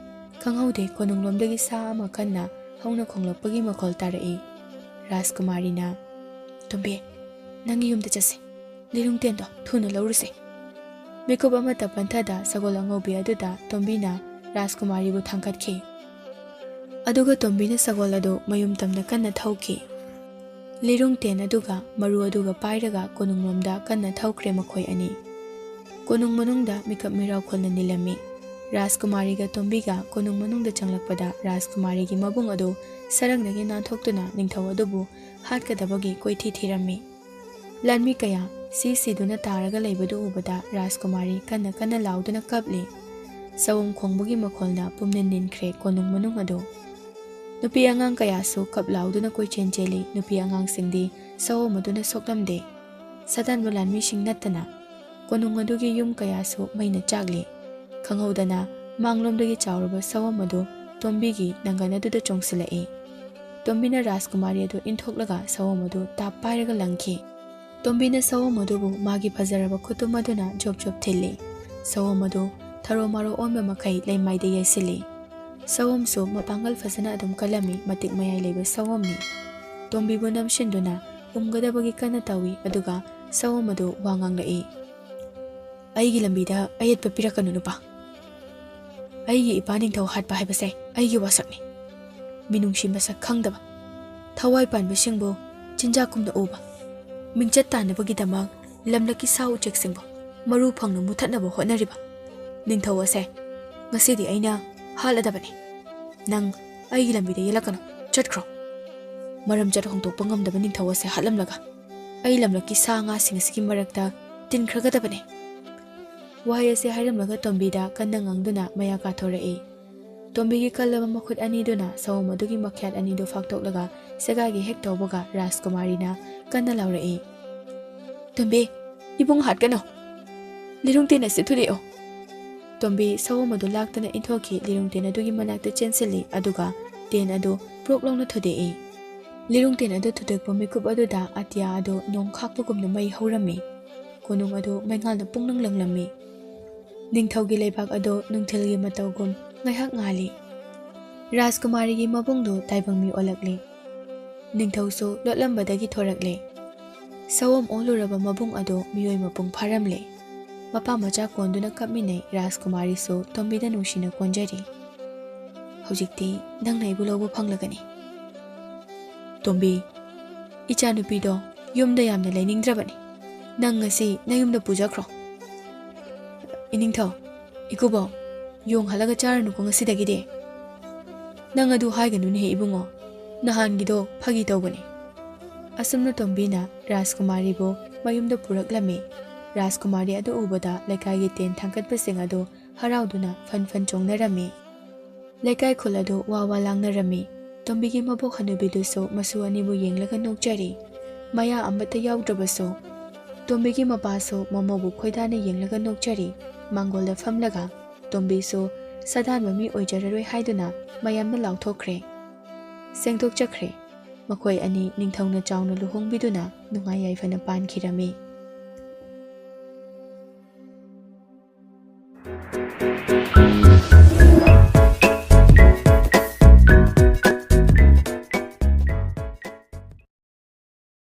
ꯈꯪꯍꯧꯗꯦ, ꯀꯣꯅꯨꯡꯂꯣꯝꯗꯒꯤ ꯁꯥ ꯑꯃ ꯀꯟꯅ ꯍꯧꯅ ꯈꯣꯡꯂꯛꯄꯒꯤ ꯃꯈꯣꯜ ꯇꯥꯔꯛꯏ꯫ ꯔꯥꯖꯀꯨꯃꯥꯔꯤꯅ, "ꯇꯣꯝꯕꯤ, ꯅꯪꯒꯤ ꯌꯨꯝꯗ ꯆꯠꯁꯦ꯫ ꯂꯤꯔꯨꯡꯇꯦꯟꯗꯣ ꯊꯨꯅ ꯂꯧꯔꯨꯁꯦ꯫" ꯃꯤꯀꯨꯞ ꯑꯃꯠꯇ ꯄꯟꯊꯗ ꯁꯒꯣꯜ ꯑꯉꯧꯕꯤ ꯑꯗꯨꯗ ꯇꯣꯝꯕꯤꯅ ꯔꯥꯖꯀꯨꯃꯥꯔꯤꯕꯨ ꯊꯥꯡꯒꯠꯈꯤ꯫ ꯑꯗꯨꯒ ꯇꯣꯝꯕꯤꯅ ꯁꯒꯣꯜ ꯑꯗꯨ ꯃꯌꯨꯝ ꯇꯝꯅ ꯀꯟꯅ ꯊꯧꯈꯤ꯫ ꯂꯤꯔꯨꯡꯇꯦꯟ ꯑꯗꯨꯒ ꯃꯔꯨ ꯑꯗꯨꯒ ꯄꯥꯏꯔꯒ ꯀꯣꯅꯨꯡꯂꯣꯝꯗ ꯀꯟꯅ ꯊꯧꯈ꯭ꯔꯦ ꯃꯈꯣꯏ ꯑꯅꯤ꯫ ꯀꯣꯅꯨꯡ ꯃꯅꯨꯡꯗ ꯃꯤꯀꯞ ꯃꯤꯔꯥꯎꯈꯣꯜꯅ ꯅꯤꯜꯂꯝꯃꯤ꯫ ꯔꯥꯖꯀꯨꯃꯥꯔꯤꯒ ꯇꯣꯝꯕꯤꯒ ꯀꯣꯅꯨꯡ ꯃꯅꯨꯡꯗ ꯆꯪꯂꯛꯄꯗ ꯔꯥꯖꯀꯨꯃꯥꯔꯤꯒꯤ ꯃꯕꯨꯡ ꯑꯗꯨ ꯁꯔꯪꯗꯒꯤ ꯅꯥꯟꯊꯣꯛꯇꯨꯅ ꯅꯤꯡꯊꯧ ꯑꯗꯨꯕꯨ ꯍꯥꯠꯀꯗꯕꯒꯤ ꯀꯣꯏꯊꯤ ꯊꯤꯔꯝꯃꯤ꯫ ꯂꯥꯟꯃꯤ ꯀꯌꯥ ꯁꯤ ꯁꯤꯗꯨꯅ ꯇꯥꯔꯒ ꯂꯩꯕꯗꯨ ꯎꯕꯗ ꯔꯥꯖꯀꯨꯃꯥꯔꯤ ꯀꯟꯅ ꯀꯟꯅ ꯂꯥꯎꯗꯨꯅ ꯀꯞꯂꯤ꯫ ꯁꯑꯣꯝ ꯈꯣꯡꯕꯒꯤ ꯃꯈꯣꯜꯅ ꯄꯨꯝꯅꯤꯟ ꯅꯤꯟꯈ꯭ꯔꯦ ꯀꯣꯅꯨꯡ ꯃꯅꯨꯡ ꯑꯗꯨ꯫ ꯅꯨꯄꯤ ꯑꯉꯥꯡ ꯀꯌꯥꯁꯨ ꯀꯞ ꯂꯥꯎꯗꯨꯅ ꯀꯣꯏꯆꯦꯟ ꯆꯦꯜꯂꯤ꯫ ꯅꯨꯄꯤ ꯑꯉꯥꯡꯁꯤꯡꯗꯤ ꯁꯑꯣꯝ ꯑꯗꯨꯅ ꯁꯣꯛꯂꯝꯗꯦ꯫ ꯁꯥꯗꯥꯟꯕ ꯂꯥꯟꯃꯤꯁꯤꯡ ꯅꯠꯇꯅ ꯀꯣꯅꯨꯡ ꯑꯗꯨꯒꯤ ꯌꯨꯝ ꯀꯌꯥꯁꯨ ꯃꯩꯅ ꯆꯥꯛꯂꯤ꯫ ꯈꯪꯍꯧꯗꯅ ꯃꯥꯡꯂꯣꯝꯗꯒꯤ ꯆꯥꯎꯔꯕ ꯁꯑꯣꯝ ꯑꯗꯨ ꯇꯣꯝꯕꯤꯒꯤ ꯅꯪꯒꯟ ꯑꯗꯨꯗ ꯆꯣꯡꯁꯤꯜꯂꯛꯏ꯫ ꯇꯣꯝꯕꯤꯅ ꯔꯥꯖꯀꯨꯃꯥꯔꯤ ꯑꯗꯨ ꯏꯟꯊꯣꯛꯂꯒ ꯁꯑꯣꯝ ꯑꯗꯨ ꯇꯥꯞ ꯄꯥꯏꯔꯒ ꯂꯪꯈꯤ꯫ ꯇꯣꯝꯕꯤꯅ ꯁꯑꯣꯝ ꯑꯗꯨꯕꯨ ꯃꯥꯒꯤ ꯐꯖꯔꯕ ꯈꯨꯠꯇꯨꯝ ꯑꯗꯨꯅ ꯖꯣꯞ ꯖꯣꯞ ꯊꯤꯜꯂꯤ꯫ ꯁꯑꯣꯝ ꯑꯗꯨ ꯊꯔꯣ ꯃꯥꯔꯣ ꯑꯣꯟꯕ ꯃꯈꯩ ꯂꯩꯃꯥꯏꯗ ꯌꯩꯁꯤꯜꯂꯤ꯫ ꯁꯑꯣꯝꯁꯨ ꯃꯄꯥꯡꯒꯜ ꯐꯖꯅ ꯑꯗꯨꯝ ꯀꯜꯂꯝꯃꯤ꯫ ꯃꯇꯤꯛ ꯃꯌꯥꯏ ꯂꯩꯕ ꯁꯑꯣꯝꯅꯤ꯫ ꯇꯣꯝꯕꯤꯕꯨ ꯅꯝꯁꯤꯟꯗꯨꯅ ꯎꯝꯒꯗꯕꯒꯤ ꯀꯟꯅ ꯇꯧꯏ, ꯑꯗꯨꯒ ꯁꯑꯣꯝ ꯑꯗꯨ ꯋꯥ ꯉꯥꯡꯂꯛꯏ꯫ "ꯑꯩꯒꯤ ꯂꯝꯕꯤꯗ ꯑꯌꯦꯠꯄ ꯄꯤꯔꯛꯀꯅꯨ, ꯅꯨꯄꯥ꯫ ꯑꯩꯒꯤ ꯏꯄꯥ ꯅꯤꯡꯊꯧ ꯍꯥꯠꯄ ꯍꯥꯏꯕꯁꯦ ꯑꯩꯒꯤ ꯋꯥꯁꯛꯅꯤ꯫ ꯃꯤꯅꯨꯡꯁꯤ ꯃꯁꯛ ꯈꯪꯗꯕ, ꯊꯋꯥꯏ ꯄꯥꯟꯕꯁꯤꯡꯕꯨ ꯆꯤꯟꯖꯥꯛꯀꯨꯝꯅ ꯎꯕ, ꯃꯤꯡꯆꯠ ꯇꯥꯟꯅꯕꯒꯤꯗꯃꯛ ꯂꯝꯂꯛꯀꯤ ꯁꯥ ꯎꯆꯦꯛꯁꯤꯡꯕꯨ ꯃꯔꯨ ꯐꯪꯅ ꯃꯨꯊꯠꯅꯕ ꯍꯣꯠꯅꯔꯤꯕ ꯅꯤꯡꯊꯧ ꯑꯁꯦ ꯉꯁꯤꯗꯤ ꯑꯩꯅ ꯍꯥꯠꯂꯗꯕꯅꯤ꯫ ꯅꯪ ꯑꯩꯒꯤ ꯂꯝꯕꯤꯗ ꯌꯦꯜꯂꯛꯀꯅꯨ, ꯆꯠꯈ꯭ꯔꯣ꯫ ꯃꯔꯝ ꯆꯠ ꯍꯣꯡꯗꯣꯛꯄ ꯉꯝꯗꯕ ꯅꯤꯡꯊꯧ ꯑꯁꯦ ꯍꯥꯠꯂꯝꯂꯒ ꯑꯩ ꯂꯝꯂꯛꯀꯤ ꯁꯥ ꯉꯥꯁꯤꯡ ꯑꯁꯤꯒꯤ ꯃꯔꯛꯇ ꯇꯤꯟꯈ꯭ꯔꯒꯗꯕꯅꯤ꯫" ꯋꯥꯍꯩ ꯑꯁꯤ ꯍꯥꯏꯔꯝꯂꯒ ꯇꯣꯝꯕꯤꯗ ꯀꯟꯅ ꯉꯥꯡꯗꯨꯅ ꯃꯌꯥ ꯀꯥꯊꯣꯔꯛꯏ꯫ ꯇꯣꯝꯕꯤꯒꯤ ꯀꯜꯂꯕ ꯃꯈꯨꯠ ꯑꯅꯤꯗꯨꯅ ꯁꯑꯣꯝ ꯑꯗꯨꯒꯤ ꯃꯈ꯭ꯌꯥꯠ ꯑꯅꯤꯗꯨ ꯐꯥꯛꯇꯣꯛꯂꯒ ꯁꯦꯒꯥꯏꯒꯦ ꯍꯦꯛ ꯇꯧꯕꯒ ꯔꯥꯖꯀꯨꯃꯥꯔꯤꯅ ꯀꯟꯅ ꯂꯥꯎꯔꯛꯏ꯫ "ꯇꯣꯝꯕꯤ, ꯏꯕꯨꯡ ꯍꯥꯠꯀꯅꯨ꯫ ꯂꯤꯔꯨꯡ ꯇꯦꯟ ꯑꯁꯤ ꯊꯨꯗꯦꯛꯑꯣ꯫" ꯇꯣꯝꯕꯤ ꯁꯑꯣꯝ ꯑꯗꯨ ꯂꯥꯛꯇꯅ ꯏꯟꯊꯣꯛꯈꯤ꯫ ꯂꯤꯔꯨꯡ ꯇꯦꯟ ꯑꯗꯨꯒꯤ ꯃꯅꯥꯛꯇ ꯆꯦꯟꯁꯤꯜꯂꯤ, ꯑꯗꯨꯒ ꯇꯦꯟ ꯑꯗꯨ ꯄ꯭ꯔꯣꯛ ꯂꯥꯎꯅ ꯊꯨꯗꯦꯛꯏ꯫ ꯂꯤꯔꯨꯡ ꯇꯦꯟ ꯑꯗꯨ ꯊꯨꯗꯦꯛꯄ ꯃꯤꯀꯨꯞ ꯑꯗꯨꯗ ꯑꯇꯤꯌꯥ ꯑꯗꯨ ꯅꯣꯡ ꯈꯥꯛꯄꯒꯨꯝꯅ ꯃꯩ ꯍꯧꯔꯝꯃꯤ꯫ ꯀꯣꯅꯨꯡ ꯑꯗꯨ ꯃꯩꯉꯥꯜꯅ ꯄꯨꯡꯂꯪ ꯂꯪꯂꯝꯃꯤ꯫ ꯅꯤꯡꯊꯧꯒꯤ ꯂꯩꯕꯥꯛ ꯑꯗꯨ ꯅꯨꯡꯊꯤꯜꯒꯤ ꯃꯇꯧꯒꯨꯝ ꯉꯥꯏꯍꯥꯛ ꯉꯥꯜꯂꯤ꯫ ꯔꯥꯖꯀꯨꯃꯥꯔꯤꯒꯤ ꯃꯕꯨꯡꯗꯨ ꯇꯥꯏꯕꯪ ꯃꯤ ꯑꯣꯜꯂꯛꯂꯦ꯫ ꯅꯤꯡꯊꯧꯁꯨ ꯂꯣꯠꯂꯝꯕꯗꯒꯤ ꯊꯣꯔꯛꯂꯦ꯫ ꯁꯑꯣꯝ ꯑꯣꯜꯂꯨꯔꯕ ꯃꯕꯨꯡ ꯑꯗꯨ ꯃꯤꯑꯣꯏ ꯃꯄꯨꯡ ꯐꯥꯔꯝꯂꯦ꯫ ꯃꯄꯥ ꯃꯆꯥ ꯀꯣꯟꯗꯨꯅ ꯀꯞꯃꯤꯟꯅꯩ꯫ ꯔꯥꯖꯀꯨꯃꯥꯔꯤꯁꯨ ꯇꯣꯝꯕꯤꯗ ꯅꯨꯡꯁꯤꯅ ꯀꯣꯟꯖꯔꯤ꯫ "ꯍꯧꯖꯤꯛꯇꯤ ꯅꯪꯅ ꯑꯩꯕꯨ ꯂꯧꯕ ꯐꯪꯂꯒꯅꯤ꯫" "ꯇꯣꯝꯕꯤ, ꯏꯆꯥꯅꯨꯄꯤꯗꯣ ꯌꯨꯝꯗ ꯌꯥꯝꯅ ꯂꯩꯅꯤꯡꯗ꯭ꯔꯕꯅꯤ꯫ ꯅꯪ ꯉꯁꯤ ꯅꯌꯨꯝꯗ ꯄꯨꯖꯈ꯭ꯔꯣ꯫" "ꯏꯅꯤꯡꯊꯧ, ꯏꯀꯨꯕꯣꯛ, ꯌꯣꯡ ꯍꯥꯠꯂꯒ ꯆꯥꯔꯅꯨꯀꯣ ꯉꯁꯤꯗꯒꯤꯗꯤ꯫" "ꯅꯪ ꯑꯗꯨ ꯍꯥꯏꯒꯅꯨꯅꯦꯍꯦ ꯏꯕꯨꯡꯉꯣ, ꯅꯍꯥꯟꯒꯤꯗꯣ ꯐꯥꯒꯤ ꯇꯧꯕꯅꯤ꯫" ꯑꯁꯨꯝꯅ ꯇꯣꯝꯕꯤꯅ ꯔꯥꯖꯀꯨꯃꯥꯔꯤꯕꯨ ꯃꯌꯨꯝꯗ ꯄꯨꯔꯛꯂꯝꯃꯤ꯫ ꯔꯥꯖꯀꯨꯃꯥꯔꯤ ꯑꯗꯨ ꯎꯕꯗ ꯂꯩꯀꯥꯏꯒꯤ ꯇꯦꯟ ꯊꯥꯡꯒꯠꯄꯁꯤꯡ ꯑꯗꯨ ꯍꯔꯥꯎꯗꯨꯅ ꯐꯟ ꯐꯟ ꯆꯣꯡꯅꯔꯝꯃꯤ꯫ ꯂꯩꯀꯥꯏ ꯈꯨꯜ ꯑꯗꯨ ꯋꯥ ꯋꯥ ꯂꯥꯡꯅꯔꯝꯃꯤ꯫ ꯇꯣꯝꯕꯤꯒꯤ ꯃꯕꯣꯛ ꯍꯅꯨꯕꯤꯗꯨꯁꯨ ꯃꯁꯨ ꯑꯅꯤꯕꯨ ꯌꯦꯡꯂꯒ ꯅꯣꯛꯆꯔꯤ꯫ ꯃꯌꯥ ꯑꯃꯠꯇ ꯌꯥꯎꯗ꯭ꯔꯕꯁꯨ ꯇꯣꯝꯕꯤꯒꯤ ꯃꯄꯥꯁꯨ ꯃꯃꯧꯕꯨ ꯈꯣꯏꯗꯥꯅ ꯌꯦꯡꯂꯒ ꯅꯣꯛꯆꯔꯤ꯫ ꯃꯥꯡꯒꯣꯜꯗ ꯐꯝꯂꯒ ꯇꯣꯝꯕꯤꯁꯨ ꯁꯥꯗꯥꯟꯕ ꯃꯤ ꯑꯣꯏꯖꯔꯔꯣꯏ ꯍꯥꯏꯗꯨꯅ ꯃꯌꯥꯝꯅ ꯂꯥꯎꯊꯣꯛꯈ꯭ꯔꯦ꯫ ꯁꯦꯡꯗꯣꯛꯆꯈ꯭ꯔꯦ꯫ ꯃꯈꯣꯏ ꯑꯅꯤ ꯅꯤꯡꯊꯧꯅ ꯆꯥꯎꯅ ꯂꯨꯍꯣꯡꯕꯤꯗꯨꯅ ꯅꯨꯡꯉꯥꯏ ꯌꯥꯏꯐꯅ ꯄꯥꯟꯈꯤꯔꯝꯃꯤ꯫